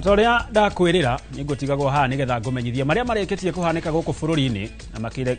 Ta ũrĩa ndakwĩrĩra, nĩngũtigagwo haha nĩgetha ngũmenyithie marĩa marĩkĩtie kũhanĩka gũkũ bũrũri-inĩ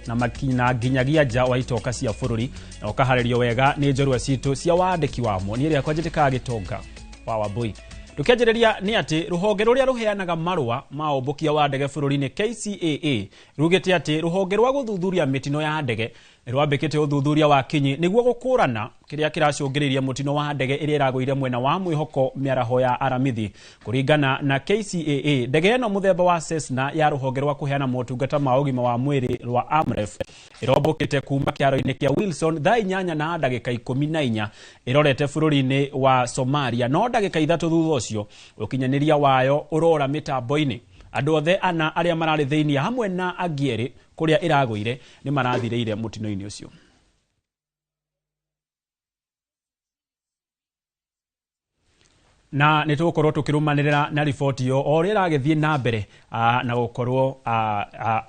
na makina nginyagia nja wa itoka cia bũrũri, na ũkaharĩrio wega nĩ njorua citũ cia wandĩki wamo. Niĩ rĩakwa njĩtĩkaga Gĩtonga wa Wambui. Tũkĩanjĩrĩria nĩ atĩ rũhonge rũrĩa rũheanaga marũa ma ũmbũkia wa ndege bũrũri-inĩ KCAA rugĩte atĩ rũhonge rwa gũthuthuria mĩtino ya ndege nĩ rwambĩkĩte ũthuthuria wa kinyi nĩguo gũkũrana kĩrĩa kĩracũngĩrĩirie mũtino wa ndege ĩrĩa ĩragũire mwena wa mwĩhoko mĩaraho ya Aramithi. Kũringana na KCAA, ndege ĩno mũthemba wa Cessna ya rũhonge rwa kũheana motungata ma ũgima wa mwĩrĩ rwa AMREF ĩrombũkĩte kuma kĩharo-inĩ kĩa Wilson thaa 8:14 ĩrorete bũrũri-inĩ wa Somalia, no ndagĩka 3 thutha ũcio ũkinyanĩria wayo ũrora mĩtambo-inĩ. Andũ othe ana arĩa mararĩ thĩinĩ hamwe na angĩ erĩ kũrĩa ĩragũire nĩ marathirĩire mũtino-inĩ ũcio. Na nĩ tũgũkorwo tũkĩrũmanĩrĩra na riboti ĩyo o ũrĩa ĩragĩthiĩ na mbere, na gũkorwo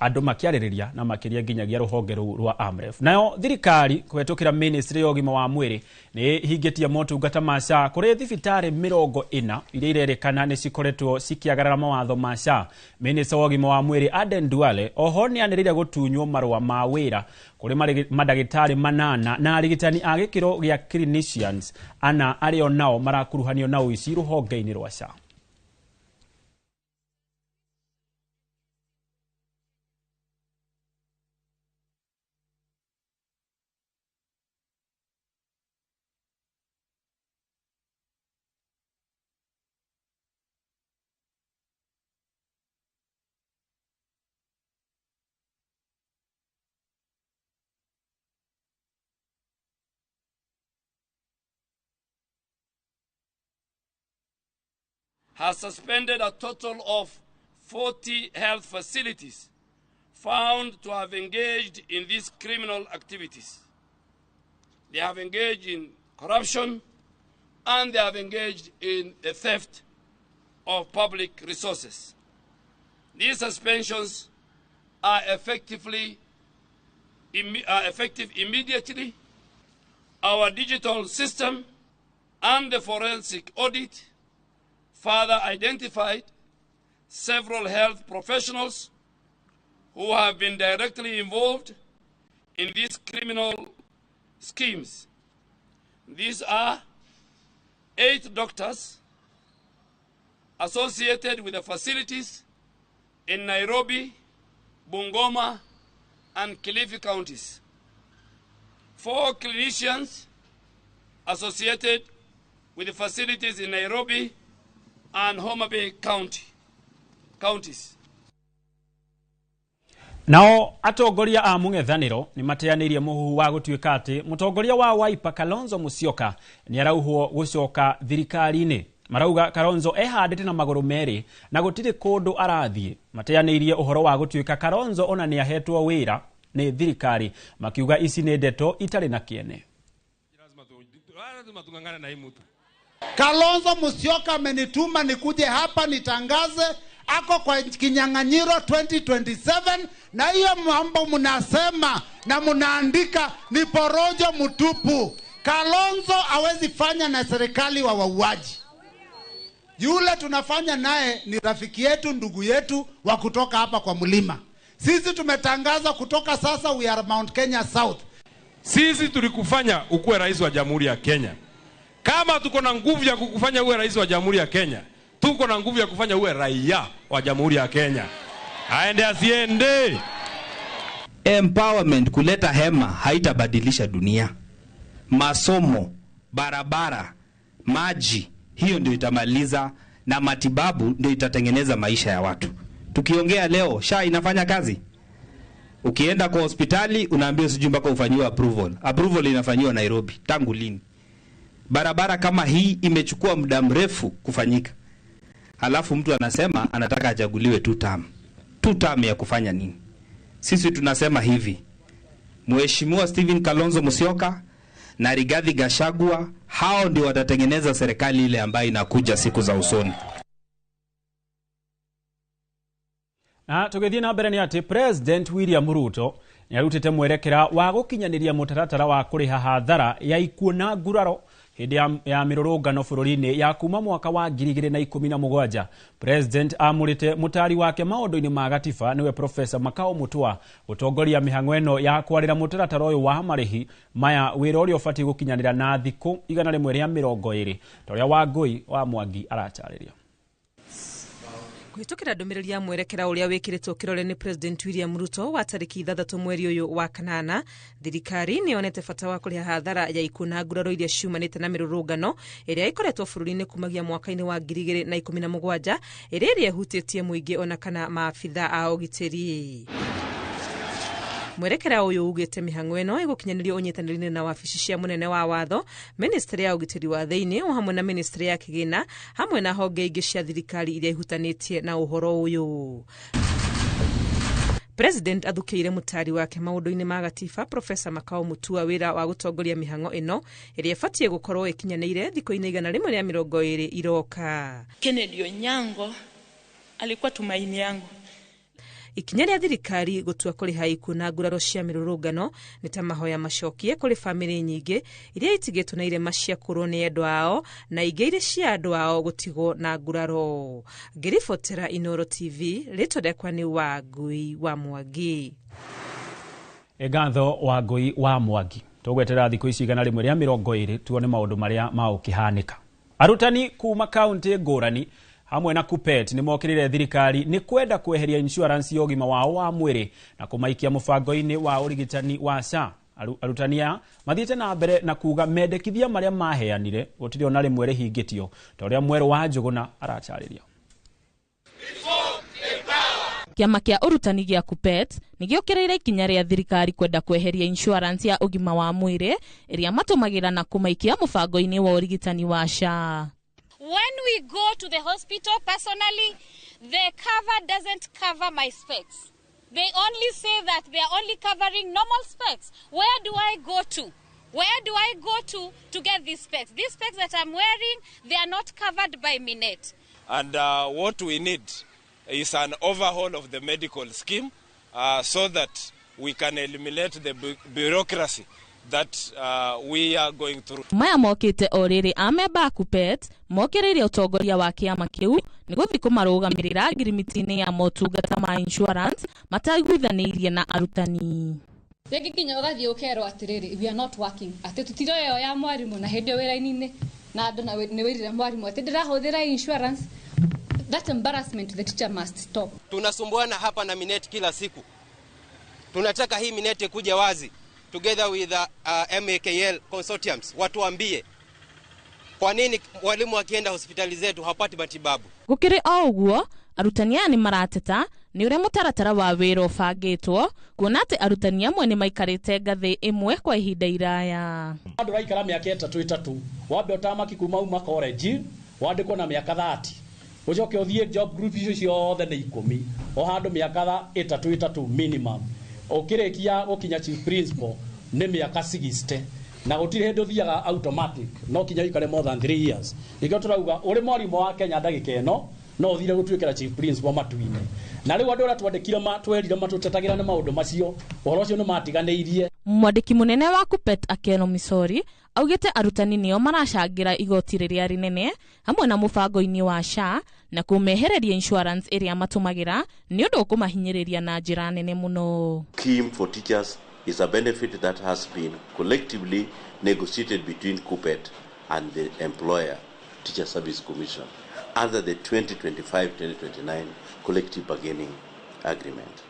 andũ makĩarĩrĩria na makĩria nginyagia rũhonge rũu rwa AMREF. Nayo thirikari kũhetũkĩra ministry ya ũgima wa mwĩrĩ nĩ ĩhingĩtie motungata ma SHA kũrĩ thibitarĩ 40 iria irerĩkana nĩ cikoretwo cikĩagarara mawatho ma SHA. Minister wa ũgima wa mwĩrĩ Aden Duale oho nĩ anĩrĩire gũtunywo marũa ma wĩra kũrĩ mandagĩtarĩ 8 na arigitani a gĩkĩro gĩa clinicians 4 arĩa onao marakuruhanio na ũici rũhonge-inĩ rwa SHA. Has suspended a total of 40 health facilities found to have engaged in these criminal activities. They have engaged in corruption and they have engaged in the theft of public resources. These suspensions are effective immediately. Our digital system and the forensic audit further identified several health professionals who have been directly involved in these criminal schemes. These are 8 doctors associated with the facilities in Nairobi, Bungoma, and Kilifi counties. 4 clinicians associated with the facilities in Nairobi and Homa Bay counties. Nao atongoria a mũng'ethanĩro nĩ mateanĩirie mũhuhu wa gũtuĩka atĩ mũtongoria wa Wiper Kalonzo Musyoka nĩ arauhwo gũcoka thirikari-inĩ. Marauga Kalonzo ehandĩte na magũrũ merĩ na gũtirĩ kũndũ arathiĩ. Mateanĩirie ũhoro wa gũtuĩka Kalonzo ona nĩ ahetwo wĩra nĩ thirikari, makiuga ici nĩ ndeto itarĩ na kĩene. Lazima tung'ang'ane na hii mtu. Kalonzo Musyoka amenituma nikuje hapa nitangaze ako kwa kinyang'anyiro 2027, na hiyo mambo mnasema na mnaandika ni porojo mtupu. Kalonzo hawezi fanya na serikali wa wauaji. Yule tunafanya naye ni rafiki yetu, ndugu yetu wa kutoka hapa kwa mlima. Sisi tumetangaza kutoka sasa we are Mount Kenya South. Sisi tulikufanya ukuwe rais wa Jamhuri ya Kenya. Kama tuko na nguvu ya kukufanya uwe rais wa Jamhuri ya Kenya, tuko na nguvu ya kufanya uwe raia wa Jamhuri ya Kenya. Aende asiende. Empowerment, kuleta hema haitabadilisha dunia. Masomo, barabara, maji, hiyo ndio itamaliza, na matibabu ndio itatengeneza maisha ya watu. Tukiongea leo, SHA inafanya kazi. Ukienda kwa hospitali unaambiwa sijui mpaka ufanyiwe approval. Approval inafanyiwa Nairobi tangu lini? Barabara kama hii imechukua muda mrefu kufanyika. Halafu mtu anasema anataka achaguliwe 2 term. 2 term ya kufanya nini? Sisi tunasema hivi, Mheshimiwa Stephen Kalonzo Musyoka na Rigathi Gachagua, hao ndio watatengeneza serikali ile ambayo inakuja siku za usoni. Na tugithie na mbere ni ati President William Ruto nĩarutĩte mwerekera wa gũkinyanĩria mũtaratara wa kũrĩha hathara ya ikuũ na nguraro Hĩndĩ ya mĩrũrũngano bũrũri-inĩ ya kuma mwaka wa 2017, President amũrĩte mũtari wake maũndũ-inĩ ma gatiba, nĩwe Professor Makau Mutua, gũtongoria mĩhang'o ĩno ya kwarĩra mũtaratara ũyũ wa marĩhi maya, wĩra ũrĩa ũbatiĩ gũkinyanĩra na thikũ 120, ta ũrĩa Wangũi wa Mwangi aratarĩria. Kũhĩtũkĩra ndũmĩrĩri ya mwerekera ũrĩa wĩkĩrĩtwo kĩrore nĩ President William Ruto wa tarĩki 6 mweri ũyũ wa kanana, thirikari nĩ yonete bata wa kũrĩha hathara ya ikuũ na nguraro iria ciumanĩte na mĩrũrũngano ĩrĩa ĩkoretwo bũrũri-inĩ kumagia mwaka-inĩ wa 2017, ĩrĩa ĩrĩa ĩhutĩtie mũingĩ ona kana maabitha a ũgitĩri. Mwerekera ũyũ ugĩte mĩhang'o ĩno ĩgũkinyanĩrio ũnyitanĩri-inĩ na wabici cia mũnene wa watho, ministry ya ũgitĩri wa thĩinĩ, o hamwe na ministry ya kĩgĩna, hamwe na honge ingĩ cia thirikari iria ihutanĩtie na ũhoro ũyũ. President athukĩire mũtari wake maũndũ-inĩ ma gatiba, Professor Makau Mutua, wĩra wa gũtongoria mĩhang'o ĩno ĩrĩa ĩbatiĩ gũkorwo ĩkinyanĩire thikũ-inĩ 120 iroka. Kennedy Onyango alikuwa tumaini yangu. Ikinya rĩa thirikari gũtua kũrĩha ikuũ na nguraro cia mĩrũrũngano nĩ ta mahoya macokie kũrĩ bamĩrĩ nyingĩ iria itigĩtwo na irema cia kũrwo nĩ endwa ao na ingĩ irĩ cia andũ ao gũtigwo na nguraro. Ngĩribotera Inooro TV, rĩtwa rĩakwa nĩ Wangui wa Mwangi. Ngatho Wangui wa Mwangi. Tũgwetera thikũ ici 120 tuone maũndũ marĩa maũkĩhanĩka. Arutani kuma kaunti ngũrani hamwe na KUPPET nĩ mokĩrĩire thirikari nĩ kwenda kweheria insurance ya ũgima wao wa mwĩrĩ na kũmaikia mũbango-inĩ wa ũrigitani wa SHA. Arutani aya mathiĩte na mbere na kuga mendekithia marĩa maheanire gũtirĩ ona rĩmwe rĩhingĩtio, ta ũrĩa Mwerũ wa Njũgũna aratarĩria. Kĩama kĩa ũrutani gĩa KUPPET nĩ gĩũkĩrĩire ikinya rĩa thirikari kwenda kweheria insurance ya ũgima wa mwĩrĩ ĩrĩa matũmagĩra na kũmaikia mũbango-inĩ wa ũrigitani wa SHA. When we go to the hospital, personally, the cover doesn't cover my specs. They only say that they are only covering normal specs. Where do I go to? Where do I go to get these specs? These specs that I'm wearing, they are not covered by Minet. And what we need is an overhaul of the medical scheme so that we can eliminate the bureaucracy that we are going through. Maya mokĩte o rĩrĩ amemba a KUPPET mokĩrĩire ũtongoria wa kĩama kĩu nĩ gũthiĩ kũmarũgamĩrĩra ngirimiti-inĩ ya motungata ma insurance mataiguithanĩirie na arutani. Rĩngĩ nginya ũgathiĩ ũkerwo atĩrĩrĩ, we are not working, atĩ tũtiroyo ya mwarimũ na hĩndĩ ĩyo wĩra-inĩ na andũ na nĩ wĩrire mwarimũ atĩ ndĩrahũthĩra insurance. That embarrassment, the teacher must stop. Tunasumbuana hapa na Minet kila siku. Tunataka hii Minet kuja wazi together with the MAKL consortiums, watuambie kwa nini walimu wakienda hospitali zetu hawapati matibabu. Gũkĩrĩ o ũguo, arutani aya nĩ marateta nĩ ũrĩa mũtaratara wa wĩra ũbangĩtwo, kuona atĩ arutani amwe nĩ maikarĩte ngathĩ ĩmwe kwa ihinda iraya. Andũ raikara mĩaka 3 wambe ũtamaki kuma uma college wandĩkwo na mĩaka 30, ũcoke ũthiĩ job group icio ciothe nĩ 10, o handũ mĩaka 3 minimum, ũkĩrĩkia gũkinya chief principal nĩ mĩaka 60, na gũtirĩ hĩndĩ ũthiaga automatic, no kinya ũikare more than 3 years. Nĩkĩo tũrauga ũrĩ mwarimũ wa Kenya ndagĩka ĩno no ũthire gũtuĩkĩra chief principal matu-inĩ. Na rĩu andũ arĩa twandĩkire twerire matũtetagĩra nĩ maũndũ macio, ũhoro ũcio nĩ matiganĩirie. Mwandĩki mũnene wa KUPPET Akeno Misori augĩte arutani nĩo maracangĩra igoti rĩrĩa rĩnene hamwe na mũbango-inĩ wa SHA na kũmehereria insurance ĩrĩa matũmagĩra nĩ ũndũ ũkũmahinyĩrĩria na njĩra nene mũno. Scheme for teachers is a benefit that has been collectively negotiated between KUPPET and the employer, Teacher Service Commission, under the 2025-2029 collective bargaining agreement.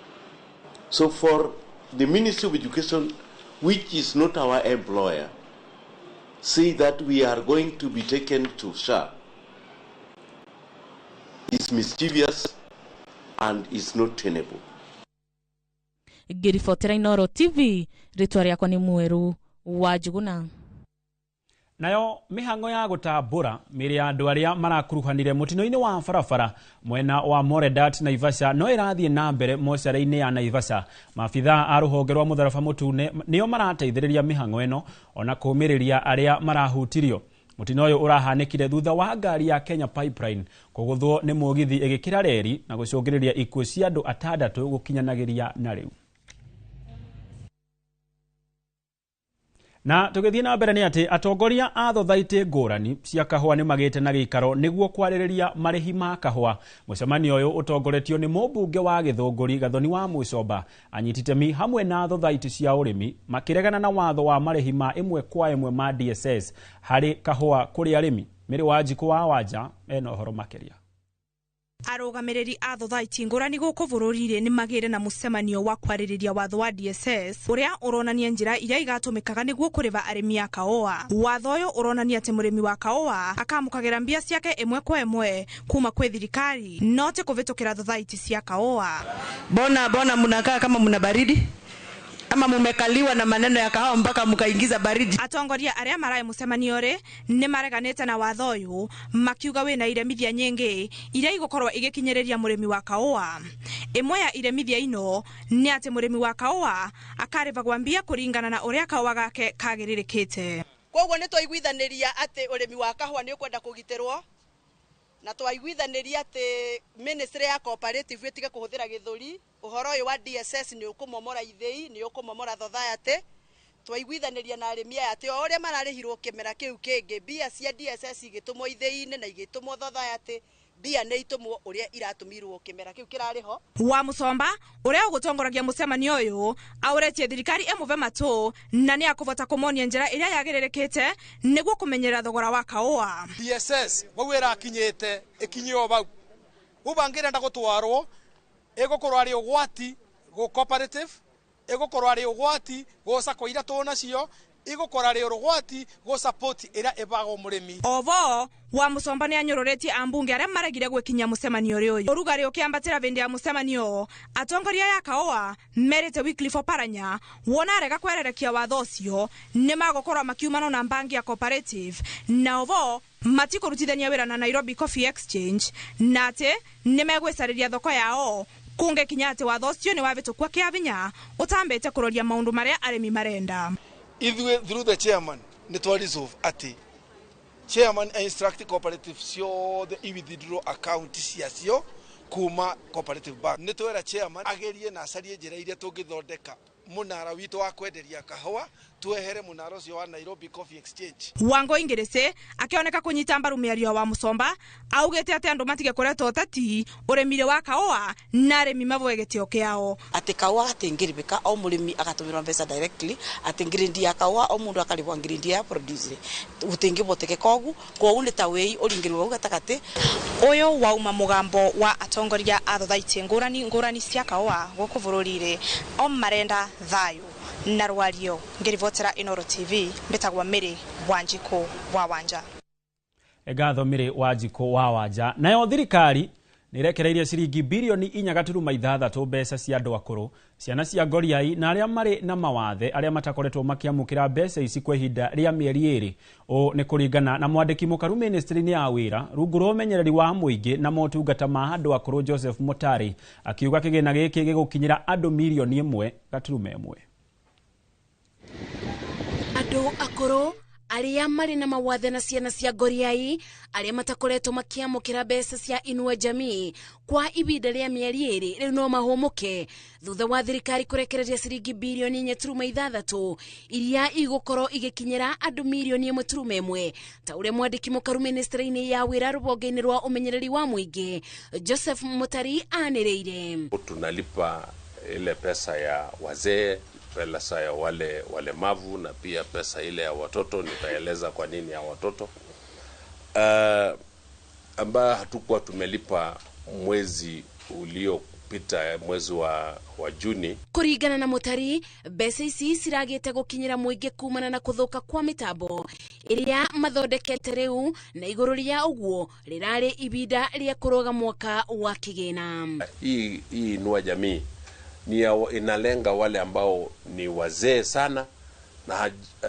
So for the Ministry of Education, which is not our employer, say that we are going to be taken to SHA is mischievous and is not tenable. Ngĩribotera Inooro TV, rĩtwa rĩakwa nĩ Mwerũ wa Njũgũna. Nayo mĩhang'o ya gũtambũra mĩĩrĩ ya andũ arĩa marakuruhanire mũtino-inĩ wa barabara mwena wa Moredat Naivasha no ĩrathiĩ na mbere mocarĩ-inĩ ya Naivasha. Maabithaa a rũhonge rwa mũtharaba mũtune nĩo marateithĩrĩria mĩhang'o ĩno ona kũũmĩrĩria arĩa marahutirio. Mũtino ũyũ ũrahanĩkire thutha wa ngari ya Kenya Pipeline kũgũthwo nĩ mũgithi ĩgĩkĩra reri na gũcũngĩrĩria ikuũ cia andũ 6 gũkinyanagĩria na rĩu. Na tũgĩthiĩ na mbere nĩ atĩ atongoria a thothaitĩ ngũrani cia kahũa nĩ magĩte na gĩikaro nĩguo kwarĩrĩria marĩhi ma kahũa. Mũcemanio ũyũ ũtongoretio nĩ mũmbunge wa Gĩthũngũri Gathoni wa Mũcomba, anyiti itemi hamwe na thothaitĩ cia ũrĩmi makĩregana na watho wa marĩhi ma ĩmwe kwa ĩmwe ma DSS harĩ kahũa kũrĩ arĩmi. Mĩrĩ wa Njikũ wa Wanja ena ũhoro makĩria. Arũgamĩrĩri a thothaiti ngũrani gũkũ bũrũri-inĩ nĩ magĩire na mũcemanio wa kwarĩrĩria watho wa DSS ũrĩa ũronania njĩra iria igatũmĩkaga nĩguo kũrĩva arĩmi a kahũa. Watho ũyũ ũronania atĩ mũrĩmi wa kahũa akamũkagĩra mbia ciake ĩmwe kwa ĩmwe kuma kwĩ thirikari no ti kũvĩtũkĩra thothaiti cia kahũa. Bona bona mnakaa kama mna baridi ama mumekaliwa na maneno ya kahawa mpaka mkaingiza baridi. Atongoria aria maraĩ mũcemanio rĩ nĩ mareganĩte na watho ũyũ makiuga wĩna iremithia nyingĩ iria igũkorwo igĩkinyĩrĩria mũrĩmi wa kahũa. Ĩmwe ya iremithia ino nĩ atĩ mũrĩmi wa kahũa akarĩvagwa mbia kũringana na ũrĩa kahũa gake kagĩrĩrĩkĩte. Koguo nĩ twaiguithanĩria atĩ ũrĩmi wa kahũa nĩ ũkwenda kũgitĩrwo na twaiguithanĩria atĩ ministry ya cooperative ĩtige kũhũthĩra gĩthũri. Ũhoro ũyũ wa DSS nĩ ũkũmomora ithĩi, nĩ ũkũmomora thothaitĩ. Twaiguithanĩria na arĩmi aya atĩ o ũrĩa mararĩhirwo kĩmera kĩu kĩngĩ, mbia cia DSS igĩtũmwo ithĩi-inĩ na igĩtũmwo thothaitĩ, mbia nĩ itũmwo ũrĩa iratũmirwo kĩmera kĩu kĩrarĩ ho. Wa Mũcomba ũrĩa ũgũtongoragia mũcemanio ũyũ aũretie thirikari ĩmũve matũ na nĩ akũvota kũmonia njĩra ĩrĩa yagĩrĩrĩkĩte nĩguo kũmenyerera thogora wa kahũa. DSS vau ĩrakinyĩte ĩkinyio vau ũbangĩrenda gũtwarwo ĩgũkorwo arĩ ũgwati gũ cooperative, ĩgũkorwo arĩ ũgwati gũ sacco iria tũnacio, ĩgũkorwo arĩ ũgwati gũ support ĩrĩa ĩbagwo mũrĩmi. Ovo wa Mũcomba nĩ anyũrũrĩtie ambunge arĩa maregire gwĩkinyia mũcemanio ũyũ. Ũrugarĩ ũkĩambatĩra vĩndĩ ya mũcemanio, atongoria ya kahũa merĩte Wycliffe Oparanya wona arega kwererekia watho ũcio nĩ magũkorwo makiumana na mbangi ya cooperative na ovo matikũrutithania wĩra na Nairobi Coffee Exchange na atĩ nĩ megwĩcarĩria thoko yao kũngĩkinya atĩ watho ũcio nĩ wavĩtũkua kĩa vinya ũtambĩte kũroria maũndũ marĩa arĩmi marenda. Ithuĩ through the chairman nĩ twa resolve atĩ chairman instruct cooperative ciothe i withdraw account ciacio kuma cooperative bank. Nĩ twera chairman agerie na acarie njĩra iria tũngĩthondeka mũnara witũ wa kwenderia kahũa twehere mũnara ũcio wa Nairobi Coffee Exchange. Wango Ingirisi akĩoneka kũnyita mbaru mĩario wa Mũcomba augĩte atĩ andũ matige kũreta ũteti ũrĩmire wa kahũa na arĩmi mavoe gĩtĩo kĩao. Atĩ kahũa gatingĩrĩbĩka o mũrĩmi agatũmĩrwo mbeca directly, atĩ ngirindi ya kahũa o mũndũ akarĩbwa ngirindi ya produce gũtingĩboteke kogu kwoguo nĩ ta wĩi ũringĩrwo hau gatagatĩ. Ũyũ wauma mũgambo wa atongoria a thothaitĩ ngũrani ngũrani cia kahũa gũkũ bũrũri-inĩ o marenda thayũ na rwario. Ngĩribotera Inooro TV mbĩtagwo Mary Wanjikũ wa Wanja. Ngatho Mary Wanjikũ wa Wanja. Nayo thirikari nĩ ĩrekereirie ciringi birioni 4.6 mbeca cia andũ akũrũ, ciana cia ngoriai na arĩa marĩ na mawathe arĩa matakoretwo makĩamũkĩra mbeca ici kwa ihinda rĩa mĩeri 2. Ũũ nĩ kũringana na mwandĩki mũkaru ministry-inĩ ya wĩra rungu rwa ũmenyereri wa mũingĩ na motungata ma andũ akũrũ Joseph Mutari akiuga kĩgĩna gĩkĩ gĩgũkinyĩra andũ mirioni 1.1. Andũ akũrũ arĩa marĩ na mawathe na ciana cia ngoriai arĩa matakoretwo makĩamũkĩra mbeca cia Inua Jamii kwa ibinda rĩa mĩeri 2 rĩu no mahũmũke thutha wa thirikari kũrekereria ciringi birioni 4.6 iria igũkorwo igĩkinyĩra andũ mirioni 1.1 ta ũrĩa mwandĩki mũkaru ministry-inĩ ya wĩra rũhonge-inĩ rwa ũmenyereri wa mũingĩ Joseph Mutari anĩrĩire. Tunalipa ile pesa ya wazee, pesa ya wale walemavu na pia pesa ile ya watoto. Nitaeleza kwa nini ya watoto ambayo hatukuwa tumelipa mwezi uliopita, mwezi wa Juni. Kuringana na Mutari, mbeca ici ciragĩte gũkinyĩra mũingĩ kumana na kũthũka kwa mĩtambo ĩrĩa mathondekete rĩu na igũrũ rĩa ũguo rĩrarĩ ibinda rĩa kũrũga mwaka wa kĩgĩna. Hii Inua Jamii ni inalenga wale ambao ni wazee sana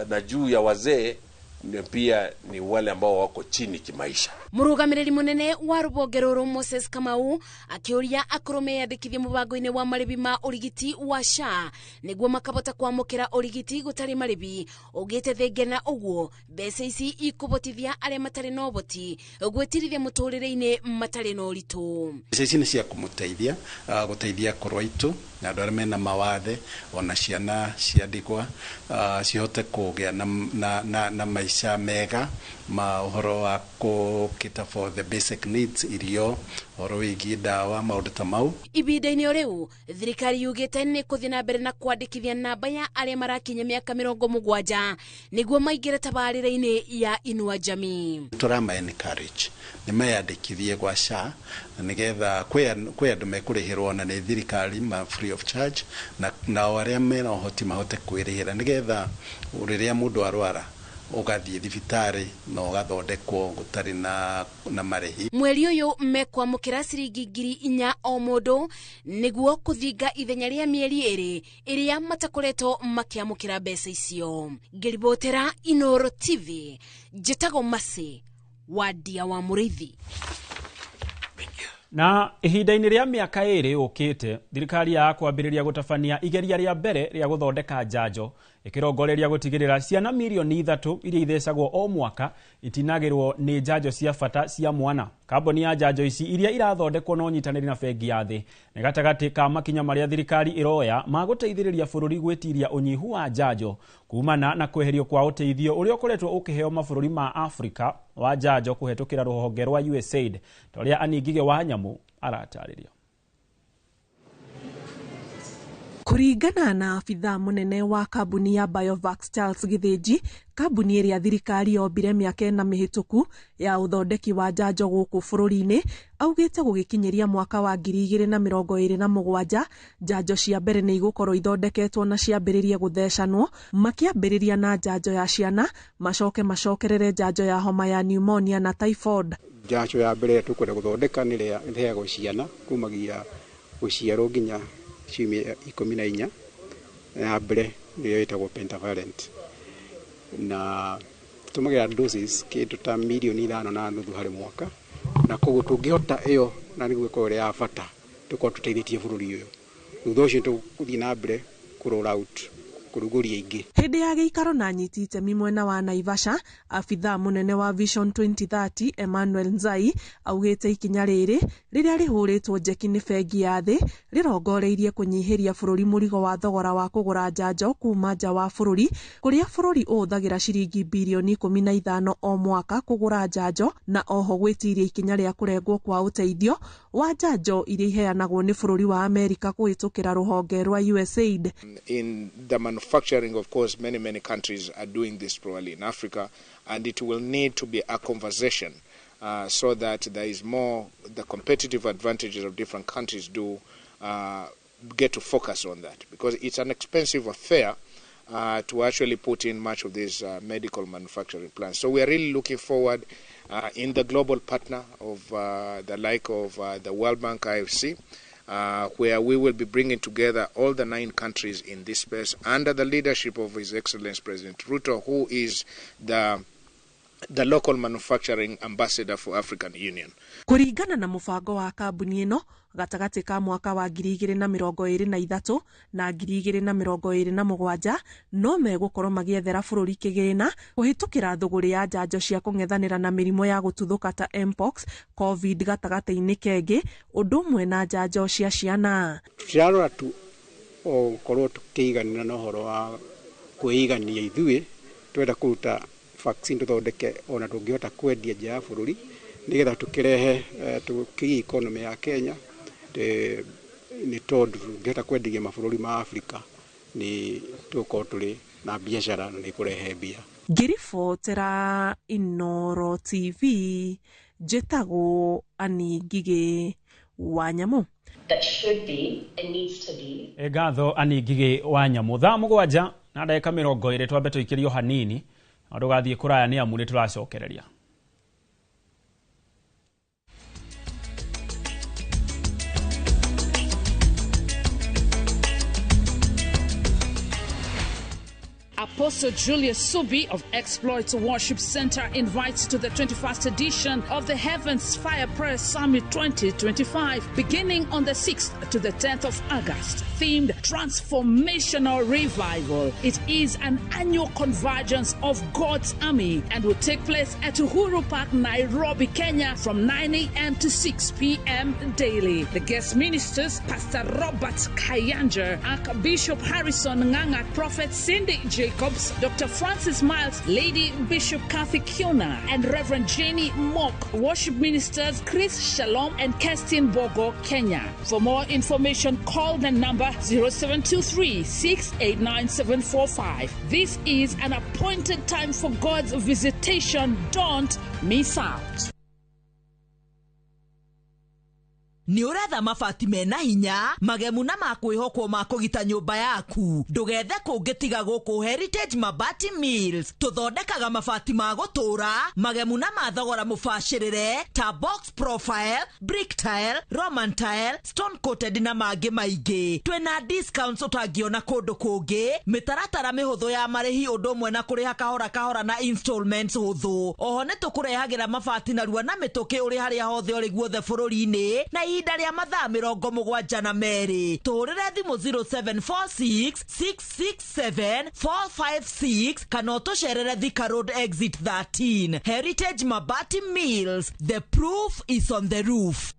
na juu ya wazee ni pia ni wale ambao wako chini kimaisha. Mũrũgamĩrĩri mũnene wa rũhonge rũrũ Moses Kamau akĩũria akũrũ meyandĩkithie mũbango-inĩ wa marĩbi ma ũrigiti wa SHA nĩguo makabota kwamũkĩra ũrigiti gũtarĩ marĩbi. Ũgĩte thengia na ũguo mbeca ici ikũbotithia arĩa matarĩ na ũhoti gwĩtirithia mũtũrĩre-inĩ matarĩ na ũritũ. Mbeca ici nĩ cia kũmũteithia gũteithia akũrũ aitũ na andũ arĩa mena mawathe ona ciana cia ndigwa cihote kũgĩa na maica mega ma ũhoro wa kũ for the basic needs, irio, ũhoro wĩgiĩ ndawa, maũndũ ta mau. Ibinda-inĩ o rĩu thirikari yugĩte nĩ kũthiĩ na mbere na kwandĩkithia namba ya arĩa marakinya mĩaka 70 nĩguo maingĩre tabarĩra-inĩ ya Inua Jamii. Tũrama encourage nĩ meyandĩkithie gwa SHA nĩgetha kwĩ andũ mekũrĩhĩrwo na nĩ thirikari ma free of charge, na nao arĩa mena ũhoti mahote kwĩrĩhĩra nĩgetha rĩrĩa mũndũ arwara ũgathiĩ thibitarĩ na ũgathondekwo gũtarĩ na marĩhi. Mweri ũyũ mekwamũkĩra ciringi 4,000 o mũndũ nĩguo kũthinga ithenya rĩa mĩeri 2 ĩrĩa matakoretwo makĩamũkĩra mbeca icio. Ngĩribotera Inooro TV, njĩtagwo Mercy Wandia wa Mũrĩithi. Na ihinda-inĩ rĩa mĩaka 2 yũkĩte, thirikari ya kwambĩrĩria gũtabania igeria rĩa mbere rĩa gũthondeka njanjo ĩkĩrongoreria gũtigĩrĩra ciana mirioni 3 iria ithecagwo o mwaka itinagĩrwo nĩ njanjo cia bata cia mwana. Kambuni ya njanjo ici iria irathondekwo na ũnyitanĩri na bengi ya thĩ nĩ gatagatĩ ka makinya marĩa thirikari ĩroya ma gũteithĩrĩria bũrũri gwĩtiria ũnyihu wa njanjo kumana na kweherio kwa ũteithio ũrĩa ũkoretwo ũkĩheo mabũrũri ma Afrika wa njanjo kũhetũkĩra rũhonge rwa USAID ta ũrĩa Annie Ngigĩ wa Nyamũ aratarĩria. Kũringana na abithaa mũnene wa kambuni ya Biovax Charles Githinji, kambuni ĩrĩa thirikari yombire mĩaka 4 mĩhĩtũku ya ũthondeki wa njanjo gũkũ bũrũri-inĩ, augĩte gũgĩkinyĩria mwaka wa 2027 njanjo cia mbere nĩ igũkorwo ithondeketwo na ciambĩrĩrie gũthecanwo, makĩambĩrĩria na njanjo ya ciana, macoke macokerere njanjo ya homa ya pneumonia na typhoid. Njanjo ya mbere tũkwenda gũthondeka nĩ ĩrĩa ĩheagwo ciana kumagia gũciarwo nginya ciumia 14, ya mbere nĩyo ĩtagwo pentavalent, na tũtũmagĩra doses kĩndũ ta mirioni 5.5 harĩ mwaka, na koguo tũngĩhota ĩyo na nĩguo ĩkorwo ĩrĩ ya bata tũkorwo tũteithĩtie bũrũri ũyũ. Thutha ũcio tũgũthiĩ na mbere kũ roll out kũrugũria ingĩ. Hĩndĩ ya gĩikaro na anyiti itemi mwena wa Naivasha, abithaa mũnene wa Vision 2030 Emmanuel Nzai augĩte ikinya rĩrĩ rĩrĩa rĩhũrĩtwo njeki nĩ bengi ya thĩ rĩrongoreirie kũnyihĩria bũrũri mũrigo wa thogora wa kũgũra njanjo kuma nja wa bũrũri, kũrĩa bũrũri ũhũthagĩra ciringi birioni 15 o mwaka kũgũra njanjo, na oho gwĩtiria ikinya rĩa kũrengwo kwa ũteithio wa njanjo iria iheanagwo nĩ bũrũri wa Amerika kũhĩtũkĩra rũhonge rwa USAID. In the manufacturing, of course, many countries are doing this probably in Africa, and it will need to be a conversation so that there is more the competitive advantages of different countries do get to focus on that, because it's an expensive affair to actually put in much of these medical manufacturing plants. So we are really looking forward in the global partner of the like of the World Bank, IFC, where we will be bringing together all the 9 countries in this space under the leadership of His Excellency President Ruto, who is the local manufacturing ambassador for African Union. Kũringana na mũbango wa kambuni ĩno, gatagatĩ ka mwaka wa 2023 na 2027 no megũkorwo magĩethera bũrũri kĩgĩna kũhĩtũkĩra thũgũrĩ ya njanjo cia kũng'ethanĩra na mĩrimũ ya gũtuthũka ta mpox, covid gatagatĩ-inĩ kengĩ, ũndũ ũmwe na njanjo cia ciana. Tũtirarora tu o gũkorwo tũkĩiganĩra na ũhoro wa kwĩigania ithuĩ, twenda kũruta vaccine tũthondeke ona tũngĩhota kwendia nja ya bũrũri nĩgetha tũkĩrehe tũkĩgie economy ya Kenya, nĩ tondũ tũngĩhota kwenderia mabũrũri ma Afrika nĩ tũgũkorwo tũrĩ na biacara na nĩ kũrehe mbia. Ngĩribotera Inooro TV, njĩtagwo Annie Ngigĩ wa Nyamũ. That should be and needs to be. Ngatho Annie Ngigĩ wa Nyamũ. Thaa 7 na ndagĩka 20 twambe tũikĩrio hanini na ndũgathiĩ kũraya nĩ amu nĩ tũracokereria. Apostle Julius Subi of Exploits Worship Center invites to the 21st edition of the Heavens Fire Prayer Summit 2025, beginning on the 6th to the 10th of August, themed Transformational Revival. It is an annual convergence of God's army and will take place at Uhuru Park, Nairobi, Kenya from 9 a.m. to 6 p.m. daily. The guest ministers, Pastor Robert Kayanja, Archbishop Harrison Nganga, Prophet Cindy Jacobs, Dr. Francis Miles, Lady Bishop Kathy Kiona, and Reverend Jenny Mock. Worship ministers Chris Shalom and Kerstin Bogo, Kenya. For more information, call the number 0723 689 745. This is an appointed time for God's visitation. Don't miss out. Nĩ ũretha mabati mena hinya magemu na makwĩhokwo ma kũgita nyũmba yaku ndũgethe kũngĩ tiga gũkũ Heritage Mabati Mills. Tũthondekaga mabati ma gũtũra magemu na ma thogora mũbacĩrĩre ta box profile, brick tile, roman tile, stone coated na mangĩ maingĩ. Twĩna discounts ũtangĩona kũndũ kũngĩ, mĩtaratara mĩhũthũ ya marĩhi ũndũ ũmwe na kũrĩha kahora kahora na installments hũthũ. Oho nĩ tũkũrehagĩra mabati narua na mĩtũkĩ ũrĩ harĩa hothe ũrĩ guothe bũrũri-inĩ na ihinda rĩa mathaa 72. Tũhũrĩre thimũ 0746 667 456 kana ũtũcerere Thika Road exit 13. Heritage Mabati Mills, the proof is on the roof.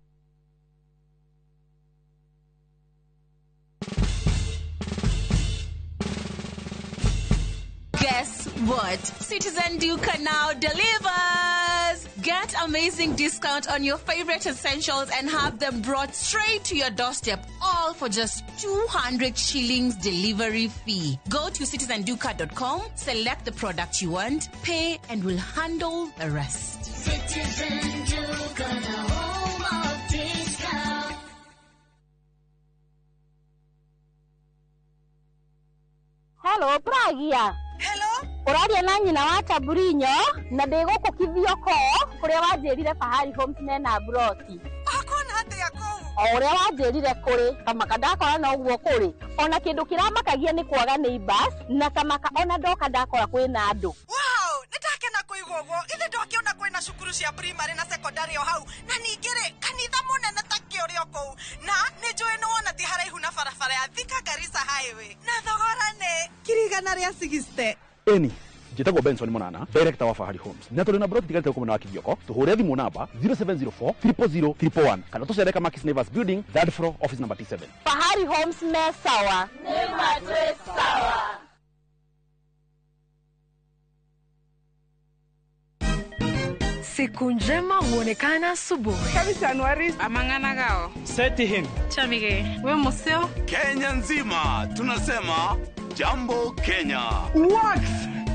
Guess what? Citizen Duka now delivers! Get amazing discount on your favorite essentials and have them brought straight to your doorstep, all for just 200 shillings delivery fee. Go to citizenduka.com, select the product you want, pay, and we'll handle the rest. Citizen Duka, the home of discount. Hello, Pragia. Hello? Ũraria na nyina wa Taburinyo na ndĩ gũkũ Kithioko kũrĩa wanjĩrire Fahari Homes mena broti. Akona atĩa kũu? O ũrĩa wanjĩrire kũrĩ kamaka ndakora no ũguo kũrĩ. Ona kĩndũ kĩramakagia nĩ kwaga neighbors na kamaka ona ndoka ndakora kwĩna andũ. Wow, nĩndakena kũigua ũguo. Ithe ndokĩona kwĩna cukuru cia primary na secondary o hau na ningĩ rĩ kanitha mũnene ta kĩũrĩ o kũu na nĩnjũĩ nĩwona ti haraihu na barabara ya Thika Garissa Highway na thogora nĩ 160,000. Eni njĩtagwo Benson Monana, director wa Fahari Homes, na tũrĩ na broti tigarĩte gũkũ mwena wa Kithioko. Tũhũre thimũ namba 0704 000 111 kana tũcere Kamakis Neighbors Building, third floor, office number T7. Fahari Homes me sawa. Nĩ matwĩ sawa. Siku njema huonekana asubuhi. Amang'ana Seti him. Chamige. We museo. Kenya nzima tunasema Jambo Kenya. Wax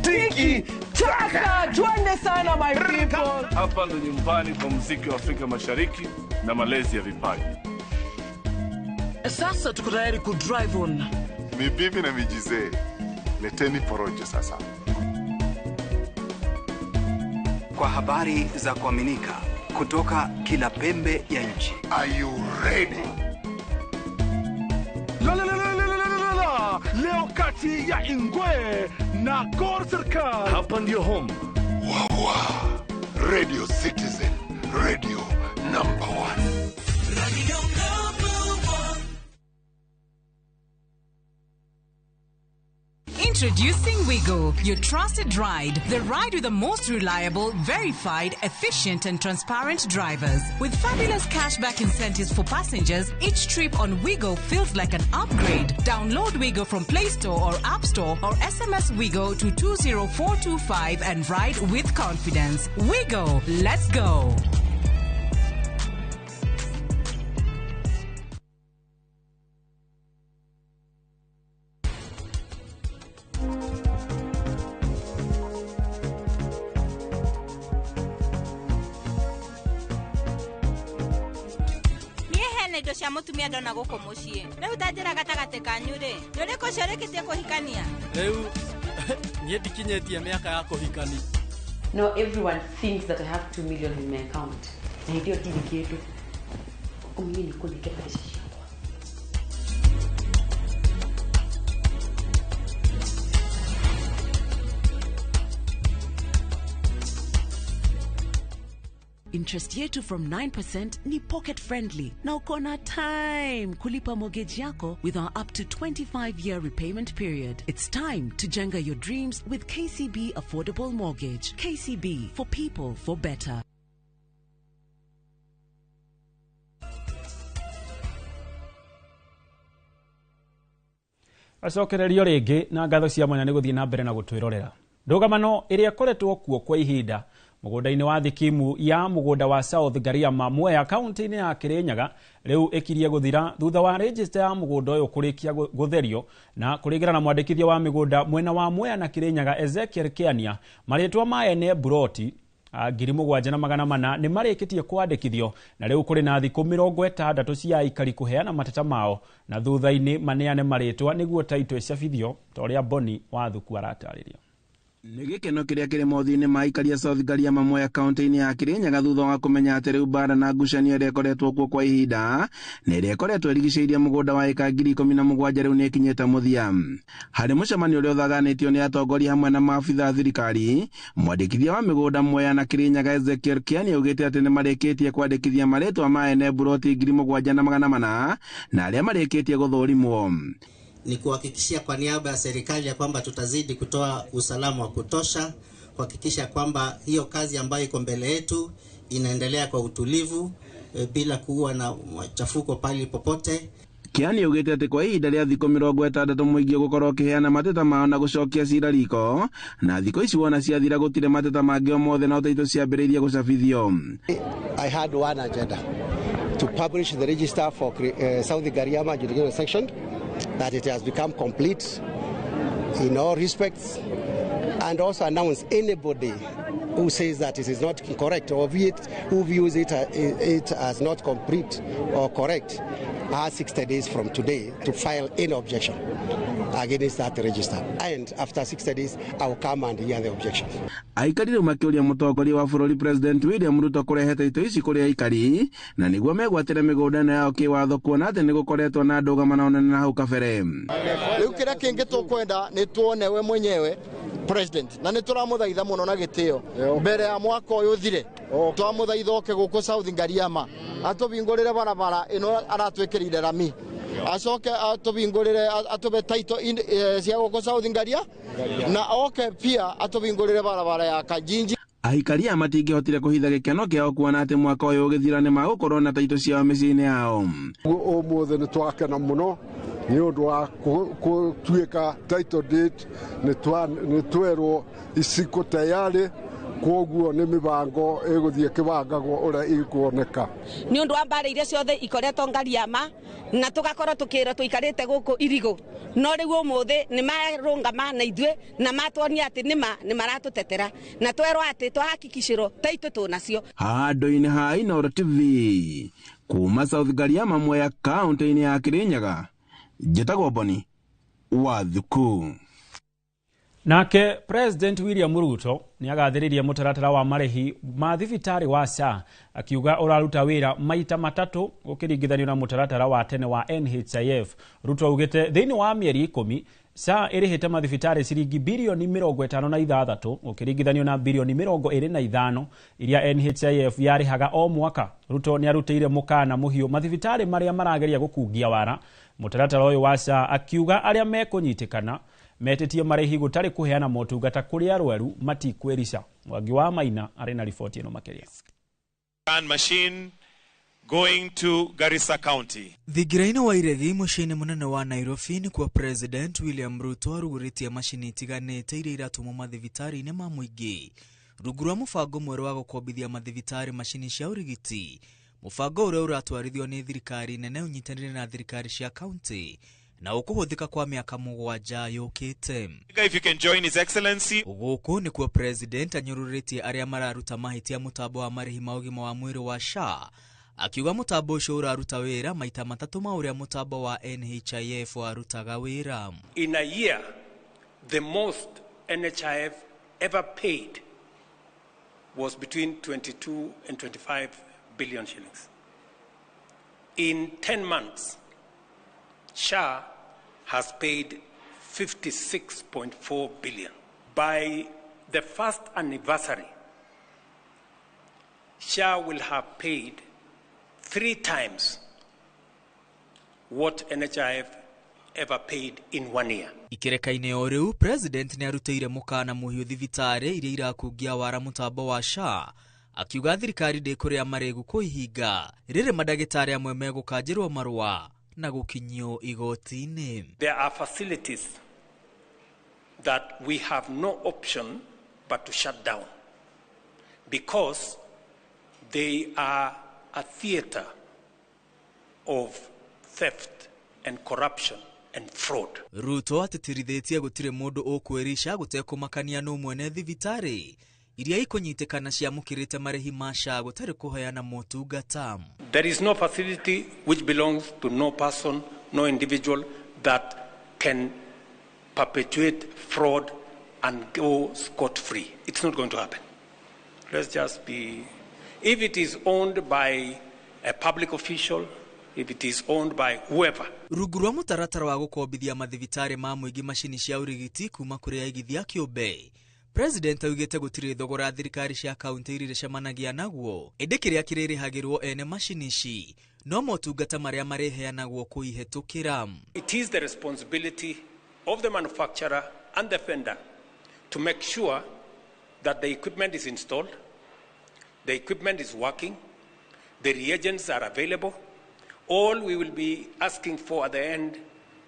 tiki taka, twende sana my people. Hapa ndo nyumbani kwa muziki wa Afrika Mashariki na malezi ya vipaji. Sasa tuko tayari ku drive on. Mibibi na mijizee, leteni porojo sasa. Kwa habari za kuaminika kutoka kila pembe ya nchi. Are you ready? La la la la la la la. Leo kati ya Ingwe na Gor Serikal. Hapa ndio home. Wawa. Radio Citizen, radio number 1. Radio number 1. Introducing Wigo, your trusted ride. The ride with the most reliable, verified, efficient and transparent drivers. With fabulous cashback incentives for passengers, each trip on Wigo feels like an upgrade. Download Wigo from Play Store or App Store or SMS Wigo to 20425 and ride with confidence. Wigo, let's go. Indo cia mutumia ndona guku mucii riu ta njira gatagati kanyu ri ni uriku ucio urikitie kuhikania riu nie ndikinyetie miaka ya kuhikani. No, everyone thinks that I have 2 million in my account. Na ndio ndiri kindu mimi ni kunike pesa ciakwa. Interest yetu from 9% ni pocket friendly na uko na time kulipa mortgage yako with our up to 25-year repayment period. It's time to jenga your dreams with KCB Affordable Mortgage. KCB, for people, for better. Acokererio rĩngĩ na ngatho cia mwanya nĩ gũthiĩ na mbere na gũtwĩrorera. Ndũgamano ĩrĩa ĩkoretwo kuo kwa ihinda mũgũnda-inĩ wa thikimu ya mũgũnda wa South Gariama Mwea kaunti-inĩ ya Kirinyaga rĩu ĩkirie gũthira thutha wa register ya mũgũnda ũyũ kũrĩkia gũtherio na kũringana na mwandĩkithia wa mĩgũnda mwena wa Mwea na Kirinyaga Ezekiel Kĩania, marĩtwa ma ene buroti 7400 nĩ marĩkĩtie kwandĩkithio na rĩu kũrĩ na thikũ 60 cia aikari kũheana mateta mao na thutha-inĩ maneane marĩtwa nĩguo taito ĩcabithio ta ũrĩa Boni Wathuku aratarĩria. Nĩ gĩkeno kĩrĩa kĩrĩ mothiũ-inĩ ma aikari a South Gariama Mwea kaunti-inĩ ya Kirinyaga thutha wa kũmenya atĩ rĩu mbara na ngucanio ĩrĩa ĩkoretwo kuo kwa ihinda na ĩrĩa ĩkoretwo ĩrigicĩirie mũgũnda wa ĩka 17,000 rĩu nĩ ĩkinyĩte mũthia. Harĩ mũcemanio ũrĩa ũthaganĩtio nĩ atongoria hamwe na maabitha a thirikari, mwandĩkithia wa mĩgũnda Mwea na Kirinyaga Ezekiel Kĩani augĩte atĩ nĩ marĩkĩtie kwandĩkithia marĩtwa ma ene buroti 7400 na arĩa marĩkĩtie gũthũrimwo. Ni kuhakikishia kwa niaba ya serikali ya kwamba tutazidi kutoa usalama wa kutosha, kuhakikisha kwamba hiyo kazi ambayo iko mbele yetu inaendelea kwa utulivu bila kuwa na machafuko pali popote. Kĩani augĩte atĩ kwa ihinda rĩa thikũ 60 mũingĩ ũgũkorwo ũkĩheana mateta mao na gũcokia cira riko, na thikũ ici wona ciathira gũtirĩ mateta mangĩ o mothe no taitũ ciambĩrĩirie gũcabithio. I had one agenda, to publish the register for South Gariama jurisdictional section, that it has become complete in all respects, and also announce anybody who says that it is not correct or who views it as not complete or correct has 60 days from today to file any objection against that register. And after 60 days, I will come and hear the objections. Aikari rĩu makĩũria mũtongoria wa bũrũri President William Ruto kũrehe taitũ ici kũrĩ aikari na nĩguo megwatĩre mĩgũnda ĩno yao kĩwatho kuona atĩ nĩ gũkoretwo na ndũgamano nene na hau kabere. Rĩu kĩrĩa kĩngĩ tũkwenda nĩ tuone we mwenyewe President, na nĩ tũramũthaitha mũno na gĩtĩo mbere ya mwaka ũyũ ũthire, twamũthaitha oke gũkũ South Gariama atũhingũrĩre barabara ĩno aratwĩkĩrĩire rami, acoke atũhingũrĩre atũbe title cia gũkũ South Ngaria, na oke pia atũhingũrĩre barabara ya Kajinji. Aikari aya matingĩhotire kũhitha gĩkeno kĩao kuona atĩ mwaka ũyũ ũgĩthira nĩ magũkorwo na taitũ ciao mĩciĩ-inĩ yao. Ũmũthĩ nĩ twakena mũno nĩ ũndũ wa gũtuĩka title deed nĩ twerwo iciko tayarĩ, koguo nĩ mĩbango ĩgũthiĩ ĩkĩbangagwo ũrĩa ĩkuoneka. Nĩ ũndũ wa mbara iria ciothe ikoretwo Ngariama na tũgakorwo tũkĩrwo tũikarĩte gũkũ irigũ, no rĩu ũmũthĩ nĩ marũngama na ithuĩ na matuonia atĩ nĩma nĩ maratũtetera na twerwo atĩ twahakikicĩrwo taitũ tũnacio. Handũ-inĩ ha Inooro TV kuma South Gariama Mwea kaunti-inĩ ya Kirinyaga, njĩtagwo Boni Wathuku. Nake President William Ruto nĩ agathĩrĩria mũtaratara wa marĩhi ma thibitarĩ wa SHA akiuga ũraruta wĩra maita matatũ ũkĩringithanio na mũtaratara wa tene wa NHIF. Ruto augĩte thĩinĩ wa mĩeri 10 SHA ĩrĩhĩte mathibitarĩ ciringi bilioni 56 ũkĩringithanio na bilioni 25 iria NHIF yarĩhaga o mwaka. Ruto nĩ arutĩire mũkana mũhiũ mathibitarĩ marĩa marageria gũkungia wara mũtaratara ũyũ wa SHA akiuga arĩa mekũnyitĩkana metĩtie marĩhi gũtarĩ kũheana motungata kũrĩ arwaru matikwĩrica. Mwangi wa Maina arĩ na riboti ĩno makĩria. Machine going to Garissa County. Thingira-inĩ wa iregi mũciĩ-inĩ mũnene wa Nairobi nĩkuo President William Ruto arugũrĩtie macini itiganĩte iria iratũmwo mathibitarĩ-inĩ ma mũingĩ rungu rwa mũbango mwerũ wa gũkombithia mathibitarĩ macini cia ũrigiti, mũbango ũrĩa ũratwarithio nĩ thirikari nene ũnyitanĩire na thirikari cia kaunti na ũkũhũthĩka kwa mĩaka 7 yũkĩte. If you can join His Excellency. Gũkũ nĩkuo President anyũrũrĩtie arĩa mararuta mahĩtia mũtambo wa marĩhi ma ũgima wa mwĩrĩ wa SHA, akiuga mũtambo ũcio ũraruta wĩra maita matatũ ma ũrĩa mũtambo wa NHIF warutaga wĩra. In a year, the most NHIF ever paid was between 22 and 25 billion shillings. In 10 months, SHA has paid 56.4 billion. By the first anniversary SHA will have paid 3 times what NHIF ever paid in 1 year. Ikereka-inĩ o rĩu President nĩarutĩire mũkana mũhiũ thibitarĩ iria irakungia wara mũtambo wa SHA akiuga thirikari ndĩkũrĩa marĩgu kũihinga rĩrĩ mandagĩtarĩ amwe megũkanjĩrwo marũa na gũkinyio igoti-inĩ. There are facilities that we have no option but to shut down because they are a theater of theft and corruption and fraud. Ruto atĩtĩrithĩtie gũtirĩ mũndũ ũkwĩrica gũtekũmakania nũ mwene thibitarĩ iria ikũnyitĩkana ciamũkĩrĩte marĩhi ma SHA gũtarĩ kũheana motungata. There is no facility which belongs to no person, no individual that can perpetuate fraud and go scot-free. It's not going to happen. Let's just be... If it is owned by a public official, if it is owned by whoever. Rungu rwa mũtaratara wa gũkombithia mathibitarĩ ma mũingĩ macini cia ũrigiti kuma kũrĩ aigithia kĩũmbe, President augĩte gũtirĩ thogora thirikari cia kaunti iria icemanagia naguo, ĩndĩ kĩrĩa kĩrĩrĩhagĩrwo ene macini ici no motungata marĩa marĩheanagwo kũihĩtũkĩra. It is the responsibility of the manufacturer and the vendor to make sure that the equipment is installed, the equipment is working, the reagents are available. All we will be asking for at the end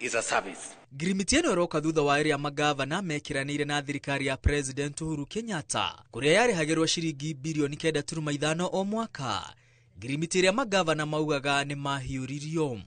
is a service. Ngirimiti ĩno ĩroka thutha wa ĩrĩa magavana mekĩranĩire na thirikari ya President Uhuru Kenyatta kũrĩa yarĩhagĩrwo ciringi birioni 9.5 o mwaka. Ngirimiti ĩrĩa magavana maugaga nĩ mahiũririo.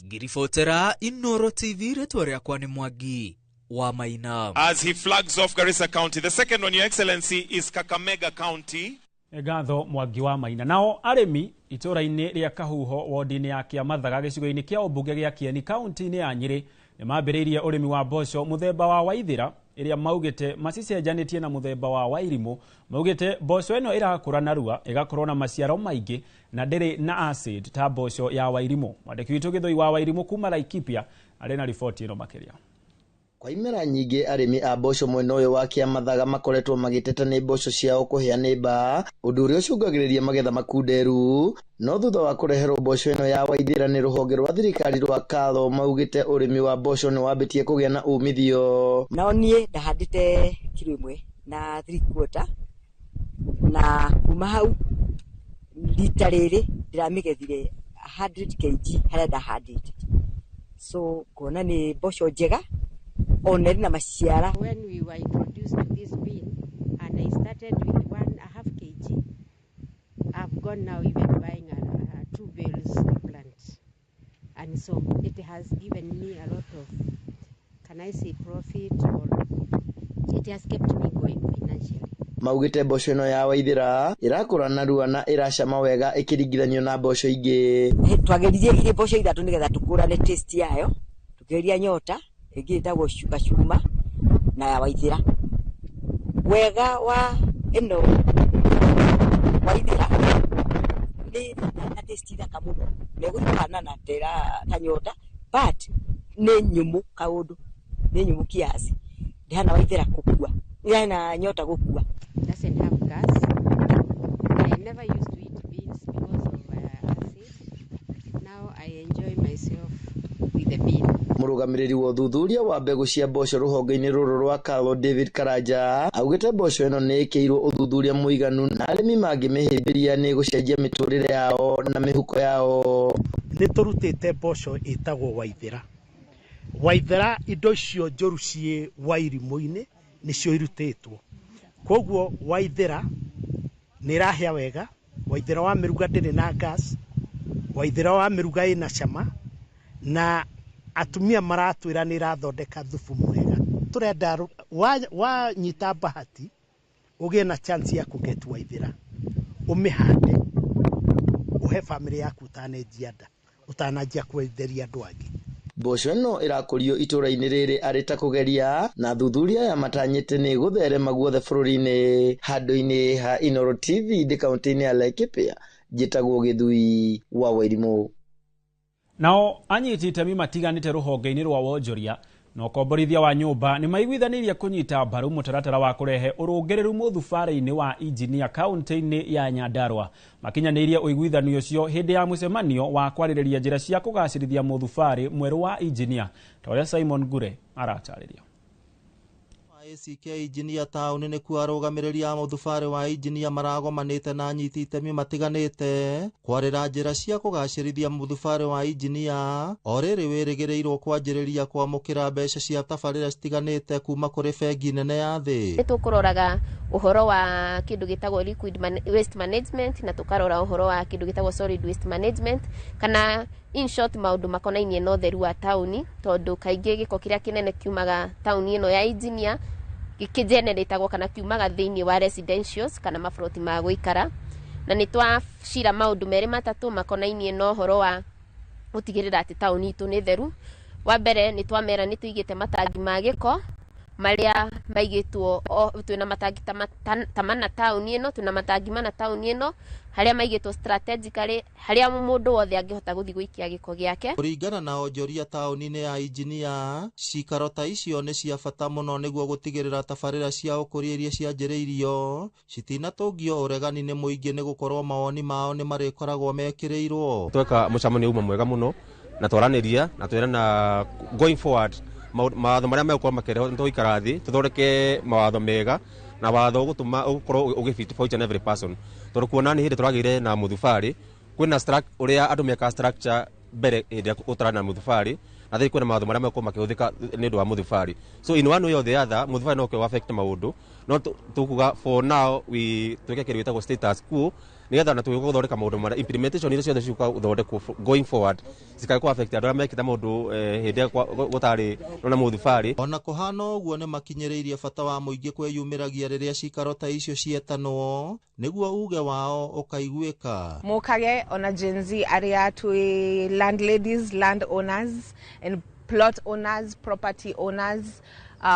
Ngiribotera Inoro TV, rĩtwa rĩakwa nĩ Mwangi wa Maina. As he flags off Garissa County, the second one, Your Excellency, is Kakamega County. Ngatho Mwangi wa Maina. Nao arĩmi itũra-inĩ rĩa Kahuho wodi-inĩ ya Kĩamathaga gĩcigo-inĩ kĩa ũmbunge gĩa Kieni kaunti-inĩ ya Nyĩrĩ nĩmambĩrĩirie ũrĩmi wa mboco mũthemba wa Waithĩra ĩrĩa maugĩte macicenjanĩtie na mũthemba wa Wairimũ. Maugĩte mboco ĩno ĩrakũra narua, ĩgakorwo na maciaro maingĩ na ndĩrĩ na acid ta mboco ya Wairimũ. Mwandĩki witũ Gĩthũi wa Wairimũ kuma Laikipia arĩ na riboti ĩno makĩria. Kwa imera nyingĩ arĩmi a mboco mwena ũyũ wa Kĩamathaga makoretwo magĩteta nĩ mboco ciao kũhĩa nĩ mbaa, ũndũ ũrĩa ũcũngagĩrĩria magetha makunderu. No thutha wa kũreherwo mboco ĩno ya Waithĩra nĩ rũhonge rwa thirikari rwa Katho, maugĩte ũrĩmi wa mboco nĩ wambĩtie kũgĩa na umithio. Nao niĩ ndahandĩte kiro 1 na 3/4 na kuma hau rita rĩrĩ ndĩramĩgethire 100 kg harĩa ndahandĩte, so kuona nĩ mboco njega ona na maciara. When we were introduced to this bean and I started with 1.5 kg, I've gone now even buying a 2 bales to plant, and so it has given me a lot of, can I say, profit, or it has kept me going financially. Maugĩte mboco ĩno ya Waithĩra ĩrakũra narua na ĩracama wega ĩkĩringithanio na mboco ingĩ. Twageririe irĩ mboco 3 nĩgetha tũkũrane taste yayo, tũkĩgeria nyota ĩngĩ ĩtagwo gacuma na ya Waithĩra. Wega wa ĩno Waithĩra nĩ na taste thaka mũno, nĩ ĩgũtũhana na ta nyota, but nĩ nyũmũ kaũndũ, nĩ nyũmũ kiasi, ndĩhana Waithĩra gũkua, ndĩhana nyota gũkua. Doesn't have gas. I never used to eat beans because of acid. Now I enjoy myself with the bean. Mũrũgamĩrĩri wa ũthuthuria wa mbegũ cia mboco rũhonge-inĩ rũrũ rwa Kalo David Karanja augĩte mboco ĩno nĩ ĩkĩirwo ũthuthuria mũiganu na arĩmi mangĩmĩhĩmbĩria nĩ gũcenjia mĩtũrĩre yao na mĩhuko yao. Nĩ tũrutĩte mboco ĩtagwo Waithĩra. Waithĩra indo icio njũru ciĩ Wairimũ-inĩ nĩcio irutĩtwo, koguo Waithĩra nĩ ĩrahĩa wega. Waithĩra wa mĩruga ndĩrĩ na gas, Waithĩra wa mĩruga ĩna cama, na atumia maratwĩra nĩ ĩrathondeka thubu mwega. Tũrenda wanyita bahati ũgĩe na chance ya kũget Waithĩra, ũmĩhande ũhe famĩlĩ yaku ũtanenjia nda, ũtananjia kwenderia andũ angĩ. Mboco ĩno ĩrakũrio itũra-inĩ rĩrĩ arĩ ta kũgeria, na thuthuria aya matanyĩte nĩ gũtherema guothe bũrũri-inĩ. Handũ-inĩ ha Inoro TV ndĩ kaunti-inĩ ya Laikipia, njĩtagwo Gĩthui wa Wairimũ. Nao anyiti itemi matiganĩte rũhonge-inĩ rwa wonjoria Na ũkomborithia wa nyũmba nĩ maiguithanĩirie kũnyita mbaru mũtaratara wa kũrehe ũrũngĩrĩru mũthubarĩ-inĩ wa injinia kaunti-inĩ ya Nyandarua. Makinyanĩirie ũiguithanio ũcio hĩndĩ ya mũcemanio wa kwarĩrĩria njĩra cia kũgacĩrithia mũthubarĩ mwerũ wa injinia, ta ũrĩa Simon Ngure aratarĩria. ACK injinia taũni nĩkuo arũgamĩrĩri a mũthubarĩ wa injinia maragomanĩte na anyiti itemi matiganĩte kwarĩra njĩra cia kũgacĩrithia mũthubarĩ wa injinia o rĩrĩ wĩrĩgĩrĩirwo kwanjĩrĩria kwamũkĩra mbeca cia tabarĩra citiganĩte kuma kũrĩ bengi nene ya thĩ. Nĩ tũkũroraga ũhoro wa kĩndũ gĩtagwo liquid waste management na tũkarora ũhoro wa kĩndũ gĩtagwo solid waste management, kana in short maũndũ makonainie na ũtheru wa taũni, tondũ kaingĩ gĩko kĩrĩa kĩnene kiumaga taũni ĩno ya injinia gĩkĩgeneratagwo kana kiumaga thĩinĩ wa residentials kana maburoti ma gũikara. Na nĩ twacira maũndũ merĩ matatũ makonainie na ũhoro wa gũtigĩrĩra atĩ taũni itũ nĩ theru. Wa mbere nĩ twamera nĩ tũigĩte matangi ma gĩko marĩa maigĩtwo, twĩna matangi ta mana taũni ĩno, twĩna matangi mana taũni ĩno harĩa maigĩtwo strategically harĩa mũndũ wothe angĩhota gũthiĩ gũikia gĩko gĩake. Kũringana na onjoria taũni-inĩ ya injinia, cikaro ta icio nĩ cia bata mũno nĩguo gũtigĩrĩra tabarĩra cia ũkũria iria cianjĩrĩirio citinatũngio ũregani nĩ mũingĩ, nĩ gũkorwo mawoni mao nĩ marĩkoragwo mekĩrĩirwo. Tweka mũcemanio uma mwega mũno na twaranĩria na twerana going forward mawatho marĩa megũkorwo makĩrehwo nĩtũgũikara thĩ tũthondeke mawatho mega na watho ũgũtũma ũgũkorwo ũgĩfit for each and every person, tondũ kuona nĩ hĩndĩ tũragĩire na mũthubarĩ kwĩna ũrĩa andũ mekaga structure mbere hĩndĩ ĩrĩa gũtarĩ na mũthubarĩ, na thĩĩ kwĩna mawatho marĩa megũkorwo makĩhũthĩka nĩ ũndũ wa mũthubarĩ. So in one way or the other mũthubarĩ no ũke affect maũndũ, no tũkuga for now we twĩke kĩndũ gĩtagwo status quo nĩgetha na tũgĩũka gũthondeka maũndũ marĩa implementation iria ciothe ciũka gũthondekwo going forward cikae kũ affect andũ arĩa mekĩte maũndũ hĩndĩ ĩrĩa gũtarĩ na mũthubarĩ. Ona kũhana ũguo nĩ makinyĩrĩirie bata wa mũingĩ kwĩyumĩragia rĩrĩa cikaro ta icio cietanwo nĩguo uge wao ũkaiguĩka. Mũkage ona Gen Z arĩa twĩ landladies, land owners and plot owners, property owners,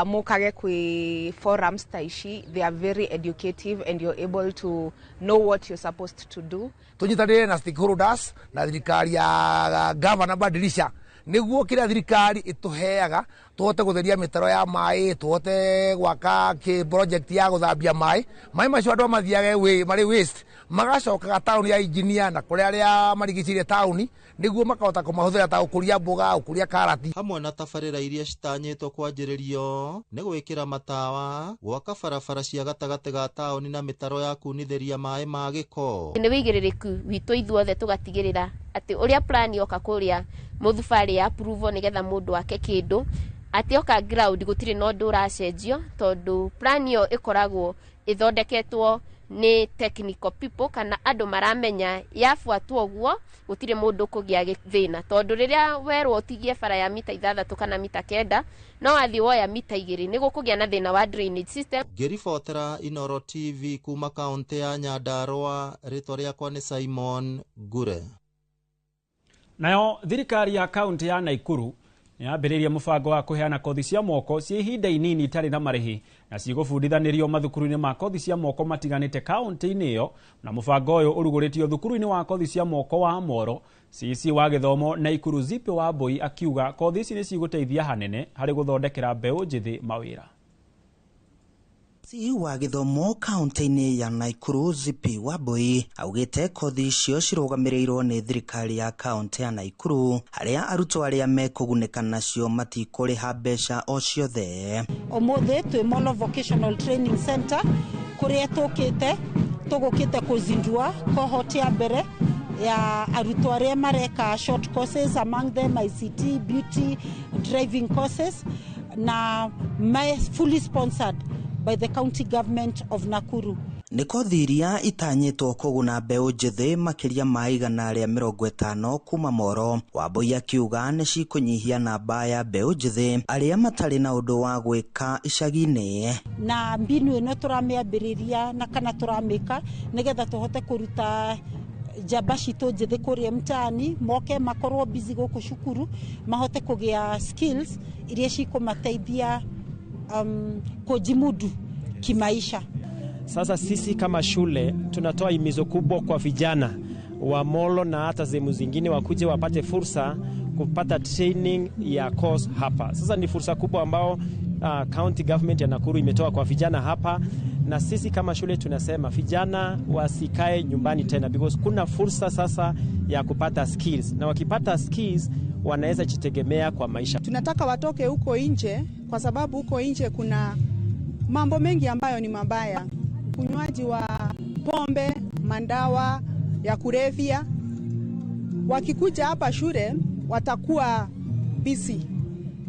mukage kwi forums ta ici, they are very educative and you're able to know what you're supposed to do. Tunyitanire na stakeholders na thirikari ya governor Badilisha niguo kira thirikari ituheaga tuhote gutheria mitaro ya mai, tuhote gwaka ki project ya guthambia mai macio andu mathiage we mari waste magacokaga tauni ya engineer na kuria aria marigicirie tauni niguo makahota kumahuthira ta ukuria mboga, ukuria karati. Hamwe na tabarĩra iria citanyĩtwo kwanjĩrĩrio nĩ gwĩkĩra matawa, gwaka barabara cia gatagatĩ ga tauni na mĩtaro ya kunithĩria maĩ ma gĩko. Nĩ wĩigĩrĩrĩku witũ ithuothe tũgatigĩrĩra atĩ ũrĩa plan yoka kũrĩa mũthubarĩ ya approve nĩgetha mũndũ ake kĩndũ atĩ oka ground gũtirĩ na ũndũ ũracenjio, tondũ plan ĩyo ĩkoragwo ĩthondeketwo nĩ technical people kana andũ maramenya yabuatwo ũguo gũtirĩ mũndũ kũgĩa thĩna, tondũ rĩrĩa werwo ũtigie bara ya mita 6 kana mita 9 no wathiĩ woya mita 2 nĩ gũkũgĩa na thĩna wa drainage system. Ngĩribotera Inoro TV kuma kaunti ya Nyandarua, rĩtwa rĩakwa nĩ Simon Ngure. Nayo thirikari ya kaunti ya Nakuru yambĩrĩirie mũbango wa kũheana kothi cia moko cia ihinda inini itarĩ na marĩhi na cigũbundithanĩrio mathukuru-inĩ ma kothi cia moko matiganĩte kaunti-inĩ ĩyo, na mũbango ũyũ ũrugũrĩtio thukuru-inĩ wa kothi cia moko wa Moro. CC wa gĩthomo Nakuru Zipe Wambui akiuga kothi ici nĩ cigũteithia hanene harĩ gũthondekera mbeũ njĩthĩ mawĩra. CE wa gĩthomo kaunti-inĩ ya Nakuru Zipi Wambui augĩte kothi icio cirũgamĩrĩirwo nĩ thirikari ya kaunti ya Nakuru harĩa arutwo arĩa mekũgunĩka nacio matikũrĩha mbeca o ciothe. Ũmũthĩ twĩ Molo Vocational Training Center kũrĩa tũgũkĩte kũzindua cohort ya mbere ya arutwo arĩa mareka short courses, among them ICT, beauty, driving courses, na fully sponsored by the county government of Nakuru. Nĩ kothi iria itanyĩtwo kũguna mbeũ njĩthĩ makĩria ma 150 kuma Moro. Wambui akiuga nĩ cikũnyihia namba ya mbeũ njĩthĩ arĩa matarĩ na ũndũ wa gwĩka icagi-inĩ. Na mbinu ĩno tũramĩambĩrĩria na kana tũramĩka nĩgetha tũhote kũruta njamba citũ njĩthĩ kũrĩa mtaani moke makorwo busy gũkũ cukuru mahote kũgĩa skills iria cikũmateithia kujimudu kimaisha. Sasa sisi kama shule tunatoa himizo kubwa kwa vijana wa Molo na hata sehemu zingine wakuje wapate fursa kupata training ya course hapa. Sasa ni fursa kubwa ambao county government ya Nakuru imetoa kwa vijana hapa, na sisi kama shule tunasema vijana wasikae nyumbani tena, because kuna fursa sasa ya kupata skills, na wakipata skills wanaweza jitegemea kwa maisha. Tunataka watoke huko nje, kwa sababu huko nje kuna mambo mengi ambayo ni mabaya, unywaji wa pombe, mandawa ya kulevya. Wakikuja hapa shule watakuwa busy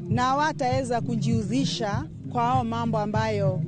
na wataweza kujihusisha kwa hao mambo ambayo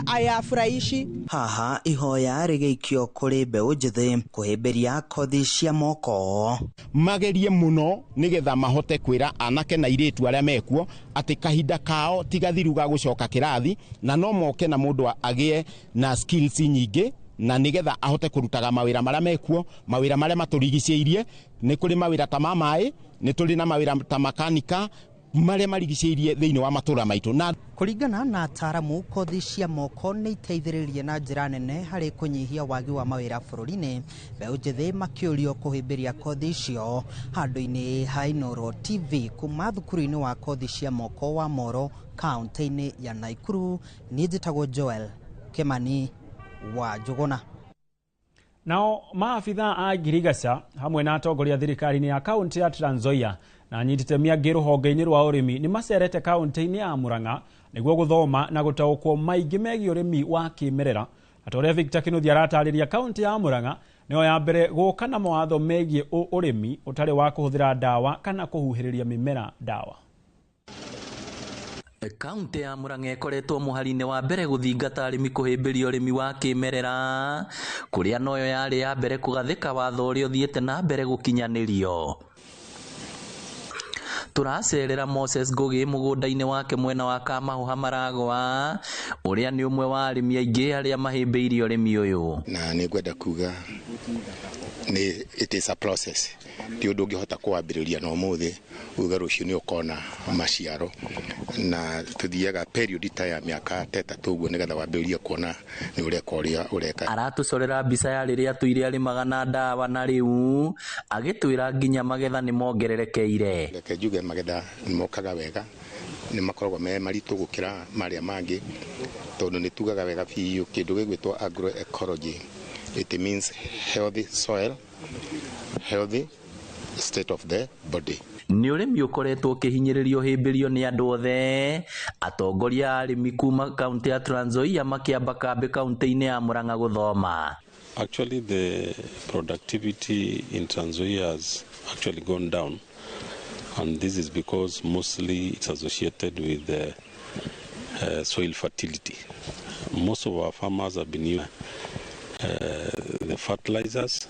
hayafurahishi. Haha ihoya rĩgĩikio kũrĩ mbeũ njĩthĩ kũhĩmbĩria kothi cia moko. Magerie mũno nĩgetha mahote kwĩra anake na airĩtu arĩa mekuo atĩ kahinda kao ti gathiru ga gũcoka kĩrathi, na no moke na mũndũ agĩe na skills nyingĩ, na nĩgetha ahote kũrutaga mawĩra marĩa mekuo, mawĩra marĩa matũrigicĩirie. Nĩ kũrĩ mawĩra ta ma maĩ, nĩ tũrĩ na mawĩra ta makanika marĩa marigicĩirie thĩinĩ wa matũra maitũ. Na kũringana na ataaramu, kothi cia moko nĩ iteithĩrĩirie na njĩra nene harĩ kũnyihia wagi wa mawĩra bũrũri-inĩ. Mbeũ njĩthĩ makĩũrio kũhĩmbĩria kothi icio. Handũ-inĩ ha Inooro TV kuma thukuru-inĩ wa kothi cia moko wa Moro kaunti-inĩ ya Nakuru, niĩ njĩtagwo Joel Kimani wa Njũgũna. Nao maabitha a ngirigaca hamwe na atongoria thirikari-inĩ ya kaunti ya Trans Nzoia na anyititemi angĩ rũhonge-inĩ rwa ũrĩmi nĩ macerete kaunti-inĩ ya Murang'a nĩguo gũthoma na gũtaũkwo maingĩ megiĩ ũrĩmi wa kĩmerera. Ta ũrĩa Victor Kinuthia aratarĩria, kaunti ya Murang'a nĩyo ya mbere gũka na mawatho megiĩ ũrĩmi ũtarĩ wa kũhũthĩra ndawa kana kũhuhĩrĩria mĩmera ndawa. Kaunti ya Murang'a ĩkoretwo mũhari-inĩ wa mbere gũthingata arĩmi kũhĩmbĩria ũrĩmi wa kĩmerera, kũrĩa noyo yarĩ ya mbere kũgathĩka watho ũrĩa ũthiĩte na mbere gũkinyanĩrio. Tũracerera Moses Ngugi mũgũnda-inĩ wake mwena wa Kamahũha Maragwa, ũrĩa nĩ ũmwe wa arĩmi aingĩ arĩa mahĩmbĩirie ũrĩmi ũyũ. Na nĩ ngwenda kuga nĩ it is a process, ti ũndũ ũngĩhota kũwambĩrĩria na ũmũthĩ uge rũciũ nĩ ũkona maciaro, na tũthiaga period ta ya mĩaka ta ĩtatũ ũguo nĩgetha wambĩrĩrie kuona nĩ ũreka ũrĩa ũreka. Aratũcorera mbica ya rĩrĩa tũire arĩmaga na ndawa, na rĩu agĩtwĩra nginya magetha nĩ mongererekeire. Reke njuge magetha nĩ mokaga wega, nĩ makoragwo me maritũ gũkĩra marĩa mangĩ, tondũ nĩ tugaga wega biũ kĩndũ gĩgwĩtwo agroecology. It means healthy soil, healthy state of the body. Nĩ ũrĩmi ũkoretwo ũkĩhinyĩrĩrio hĩmbĩrio nĩ andũ othe. Atongoria a arĩmi kuma kaunti ya Trans Nzoia makĩamba kambĩ kaunti-inĩ ya Murang'a gũthoma. Actually, the productivity in Trans Nzoia has actually gone down, and this is because mostly it's associated with the soil fertility. Most of our farmers have been using the fertilizers.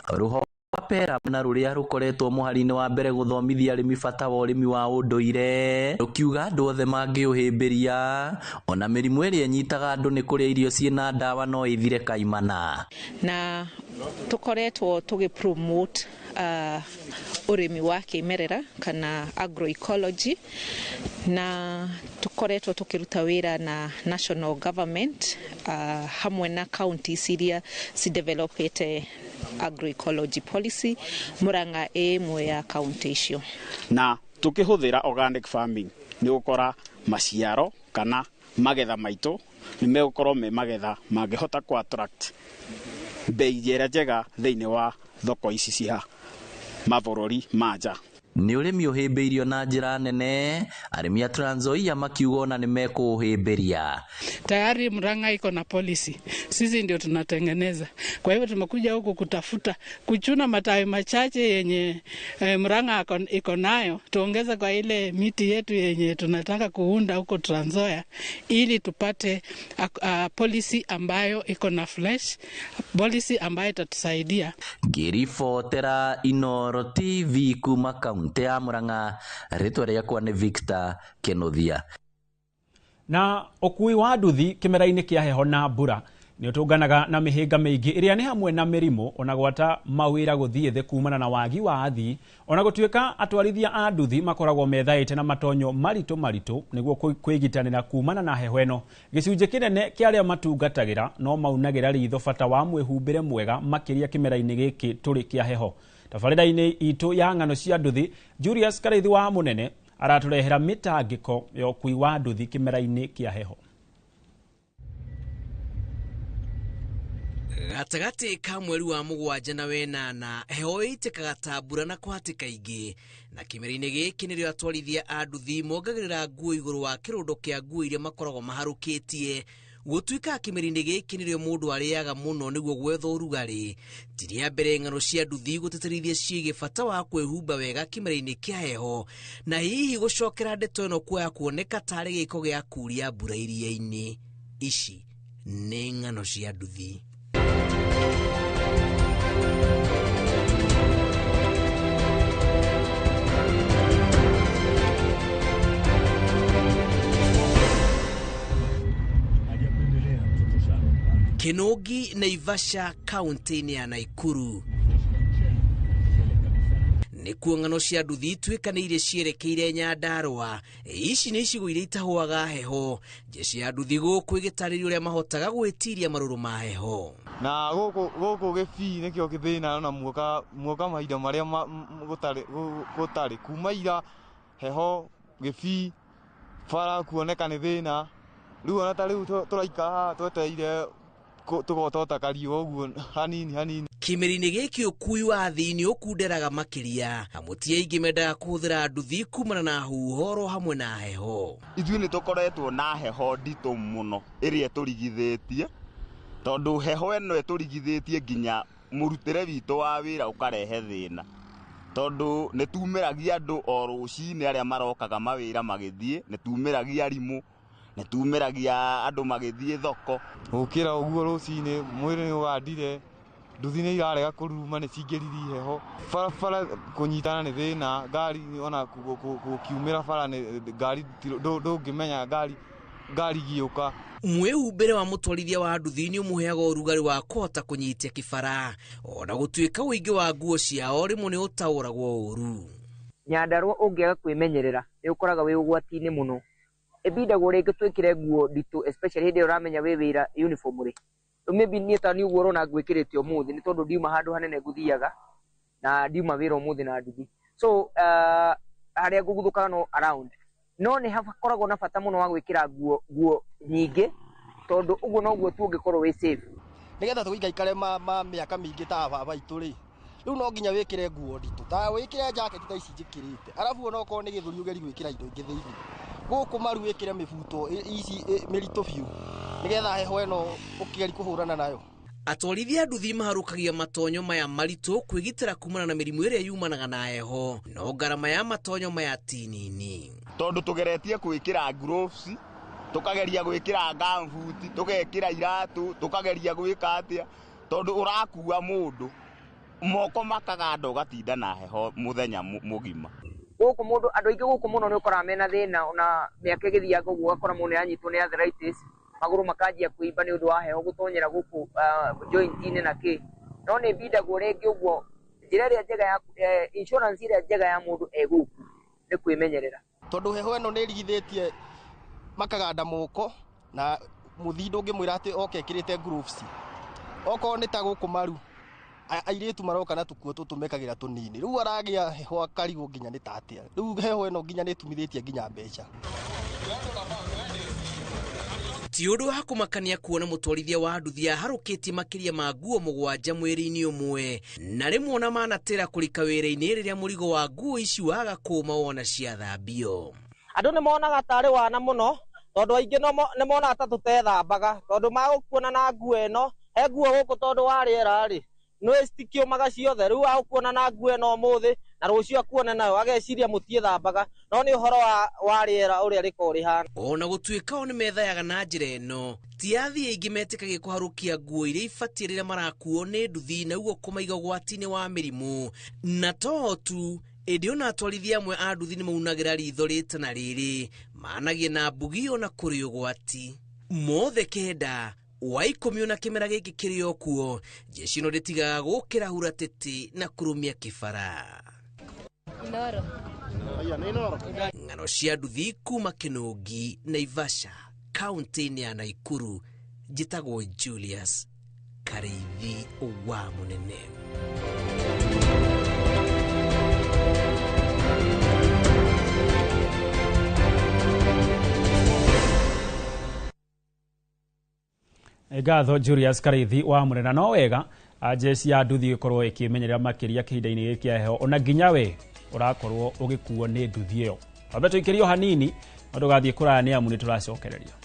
Rũhonge rwa Pera na rũrĩa rũkoretwo mũhari-inĩ wa mbere gũthomithia arĩmi bata wa ũrĩmi wa ũndũire, rũkiuga andũ othe mangĩũhĩmbĩria, ona mĩrimũ ĩrĩa ĩnyitaga andũ nĩ kũrĩa irio ciĩna ndawa no ĩthire kaimana. Na tũkoretwo tũgĩ promote ũrĩmi wa kĩmerera kana agroecology, na tũkoretwo tũkĩruta wĩra na national government hamwe na counties iria cidevelopete agroecology policy. Murang'a ĩ ĩmwe ya county icio. Na tukĩhũthĩra organic farming nĩ gũkora maciaro kana magetha maitũ nĩ megũkorwo me magetha mangĩhota kũ attract bei ĩrĩa njega thĩinĩ wa thoko ici cia mabũrũri ma nja. Nĩ ũrĩmi ũhĩmbĩirio na njĩra nene, arĩmi a Trans Nzoia makiuga ona nĩ mekũũhĩmbĩria. Tayari Murang'a iko na policy, sisi ndio tunatengeneza. Kwa hivyo tumekuja huku kutafuta kuchuna matawi machache yenye Murang'a iko nayo, tuongeze kwa ile miti yetu yenye tunataka kuunda huko Trans Nzoia, ili tupate policy ambayo iko na flesh, policy ambayo itatusaidia. Ngĩribotera Inooro TV kuma kaunti ya Murang'a, rĩtwa rĩakwa nĩ Victor Kinuthia. Na ũkui wa nduthi kĩmera-inĩ kĩa heho na mbura nĩ ũtũnganaga na mĩhĩnga mĩingĩ ĩrĩa nĩ hamwe na mĩrimũ ona gwata mawĩra gũthiĩ thĩ kumana na wagi wa athii, ona gũtuĩka atwarithia a nduthi makoragwo methaĩte na matonyo maritũ maritũ nĩguo kwĩgitanĩra kumana na heho ĩno. Gĩcunjĩ kĩnene kĩa arĩa matungatagĩra no maunagĩra ritho bata wa mwĩhumbĩre mwega makĩria kĩmera-inĩ gĩkĩ tũrĩ kĩa heho. Tabarĩra-inĩ itũ ya ng'ano cia nduthi, Julius Karaithi wa Munene aratũrehera mĩtangĩko ya ũkui wa nduthi kĩmera-inĩ kĩa heho. Gatagatĩ ka mweri wa 7 na 8 heho ĩitĩkaga ta mbura na kũhatĩka ingĩ, na kĩmera-inĩ gĩkĩ nĩrĩo atwarithia a nduthi mongagĩrĩra nguo igũrũ wa kĩrũndo kĩa nguo iria makoragwo maharũkĩtie. Gũtuĩka kĩmera-inĩ gĩkĩ nĩrĩo mũndũ arĩaga mũno nĩguo gwetha ũrugarĩ. Ti rĩa mbere ng'ano cia nduthi gũtĩtĩrithia ciĩgiĩ bata wa kwĩhumba wega kĩmera-inĩ kĩa heho, na hihi gũcokera ndeto ĩno kuoya kuoneka tarĩ gĩko gĩa kuria mbura iria-inĩ. Ici nĩ ng'ano cia nduthi. Kĩnũngi, Naivasha, kaunti-inĩ ya Naikuru nĩkuo ng'ano cia nduthi ituĩkanĩirie cierekeire Nyandarũa. Ici nĩ icigo iria itahũaga heho. Jeshi ya nduthi gũkũ ĩgĩtarĩria ũrĩa mahotaga gwĩtiria marũrũ ma heho. Na gũkũ gĩbii nĩkĩo gĩthĩna na muoka mahinda marĩa gũtarĩ kuma ira heho gĩbii bara kuoneka nĩ thĩna. Rĩu ona ta rĩu tũraikara haha twetereire tũgotota kariũa ũguo hanini hanini. Kĩmera-inĩ gĩkĩ ũkui wa athii nĩ ũkunderaga makĩria. Amu ti aingĩ mendaga kũhũthĩra nduthi kumana na huho hamwe na heho. Ithuĩ nĩ tũkoretwo na heho nditũ mũno ĩrĩa ĩtũrigithĩtie, tondũ heho ĩno ĩtũrigithĩtie nginya mũrutĩre witũ wa wĩra ũkarehe thĩna, tondũ nĩ tumĩragia andũ o rũcinĩ arĩa marokaga mawĩra magĩthiĩ, nĩ tumĩragia arimũ, nĩ tumĩragia andũ magĩthiĩ thoko. Gũkĩra ũguo rũcinĩ mwĩrĩ nĩ ũgandire, nduthi nĩ irarega kũruruma nĩ cingĩririe heho. Barabara kũnyitana nĩ thĩna, ngari ona gũkiumĩra bara nĩ ngari ndũngĩmenya ngari igĩũka. Mwĩhumbĩre wa mũtwarithia wa nduthi nĩ ũmũheaga ũrugarĩ wa kũhota kũnyitia kĩbara, ona gũtuĩka ũingĩ wa nguo ciao rĩmwe nĩ ũtaũragwo ũru. Nyandarũa ũngĩaga kwĩmenyerera nĩ ũkoraga wĩ ũgwati-inĩ mũno. Ĩbindagwo rĩngĩ twĩkĩre nguo nditũ, especially hĩndĩ ĩrĩa ũramenya wĩ wĩra uniform rĩ. Maybe niĩ ta niĩ ũguo ũrona ngwĩkĩrĩte ũmũthĩ nĩ tondũ ndiuma handũ hanene ngũthiaga na ndiuma wĩra ũmũthĩ na nduthi. So harĩa ngũguthũkaga no around. No nĩ hakoragwo na bata mũno wa gwĩkĩra nguo nyingĩ tondũ ũguo noguo tu ũngĩkorwo wĩ safe. Nĩgetha tũgĩikaikare ma mĩaka mĩingĩ ta baba itũ rĩ, rĩu no nginya wĩkĩre nguo nditũ, ta wĩkĩre jacket ta ici njĩkĩrĩte, arabu ona okorwo nĩ gĩthũri ũgerie gwĩkĩra indo ingĩ thĩinĩ. Gũkũ maru wĩkĩre mĩbuto ici mĩritũ biũ nĩgetha heho ĩno ũkĩgeria kũhũrana nayo. Atwarithia nduthi maharũkagia matonyo maya maritũ kwĩgitĩra kumana na mĩrimũ ĩrĩa yumanaga na heho, no ngarama ya matonyo maya ti nini. Tondũ tũgeretie gwĩkĩra gloves, tũkageria gwĩkĩra gumboot, tũgekĩra iratũ, tũkageria gwĩka atĩa, tondũ ũrakua mũndũ moko makaganda ũgatinda na heho mũthenya mũgima. Gũkũ mũndũ andũ aingĩ gũkũ mũno nĩ ũkoraga mena thĩna, ona mĩaka ĩgĩthianga ũguo ũgakora mũndũ nĩaranyitwo nĩ arthritis, magũrũ makanjia kũimba nĩ ũndũ wa heho gũtonyera gũkũ joint-inĩ na kĩ. No nĩ ĩbindagwo rĩngĩ ũguo njĩra ĩrĩa njega ya insurance ĩrĩa njega ya mũndũ e gũkũ nĩ kwĩmenyerera. Tondũ heho ĩno nĩ ĩrigithĩtie makaganda moko na mũthii ndũngĩmwĩra atĩ oke ekĩrĩte gloves. Okorwo nĩ ta gũkũ maru airĩtu maroka na tũkuo tũtũ mekagĩra tũnini, rĩu aragĩa heho akarigwo nginya nĩ ta atĩa. Rĩu heho ĩno nginya nĩ ĩtumithĩtie nginya mbeca. Ti ũndũ wa kũmakania kuona mũtwarithia wa nduthi aharũkĩtie makĩria ma nguo 7 mwĩrĩ-inĩ ũmwe, na rĩmwe ona manatĩra kũrika wĩra-inĩ rĩrĩa mũrigo wa nguo ici waga kũma wona ciathambio. Andũ nĩ monaga tarĩ wana mũno tondũ aingĩ nĩ monaga ta tũtethambaga, tondũ magũkuona na nguo ĩno, he nguo gũkũ tondũ wa rĩera rĩ nĩ citikĩũmaga ciothe. Rĩu agũkuona na nguo ĩno ũmũthĩ na rũciũ akuone nayo ageciria mũtiĩthambaga, no nĩ ũhoro wa rĩera ũrĩa rĩkoragwo rĩhana. Ona gũtuĩka o nĩ methayaga na njĩra ĩno, ti athii aingĩ metĩkagia kũharũkia nguo iria ibatiĩ rĩrĩa marakuo nĩ nduthi na ũguo kũmaiga ũgwati-inĩ wa mĩrimũ. Na to tu, ĩndĩ ona atwarithia amwe a nduthi nĩ maunagĩra ritho rĩta na rĩrĩ, managia na mbugi ona kũrĩ ũgwati. Mothe 9 wa 10 na kĩmera gĩkĩ kĩrĩ o kuo, jeshi ĩno ndĩtigaga gũkĩra huratĩtĩ na kũrũmia kĩbara. Ng'ano cia nduthi kuma Kĩnũngi, Naivasha, kaunti-inĩ ya Naikuru, njĩtagwo Julius Karaithi wa Munene. Nĩ ngatho Julius Karithi wa Murera. No wega njeci ya nduthi ĩkorwo ĩkĩmenyerera makĩria kĩhinda-inĩ gĩkĩ kĩa heho, ona nginya we ũrakorwo ũgĩkuo nĩ nduthi ĩyo. Twambe tũikĩrio hanini no ndũgathiĩ kũraya nĩ amu nĩ tũracokereria.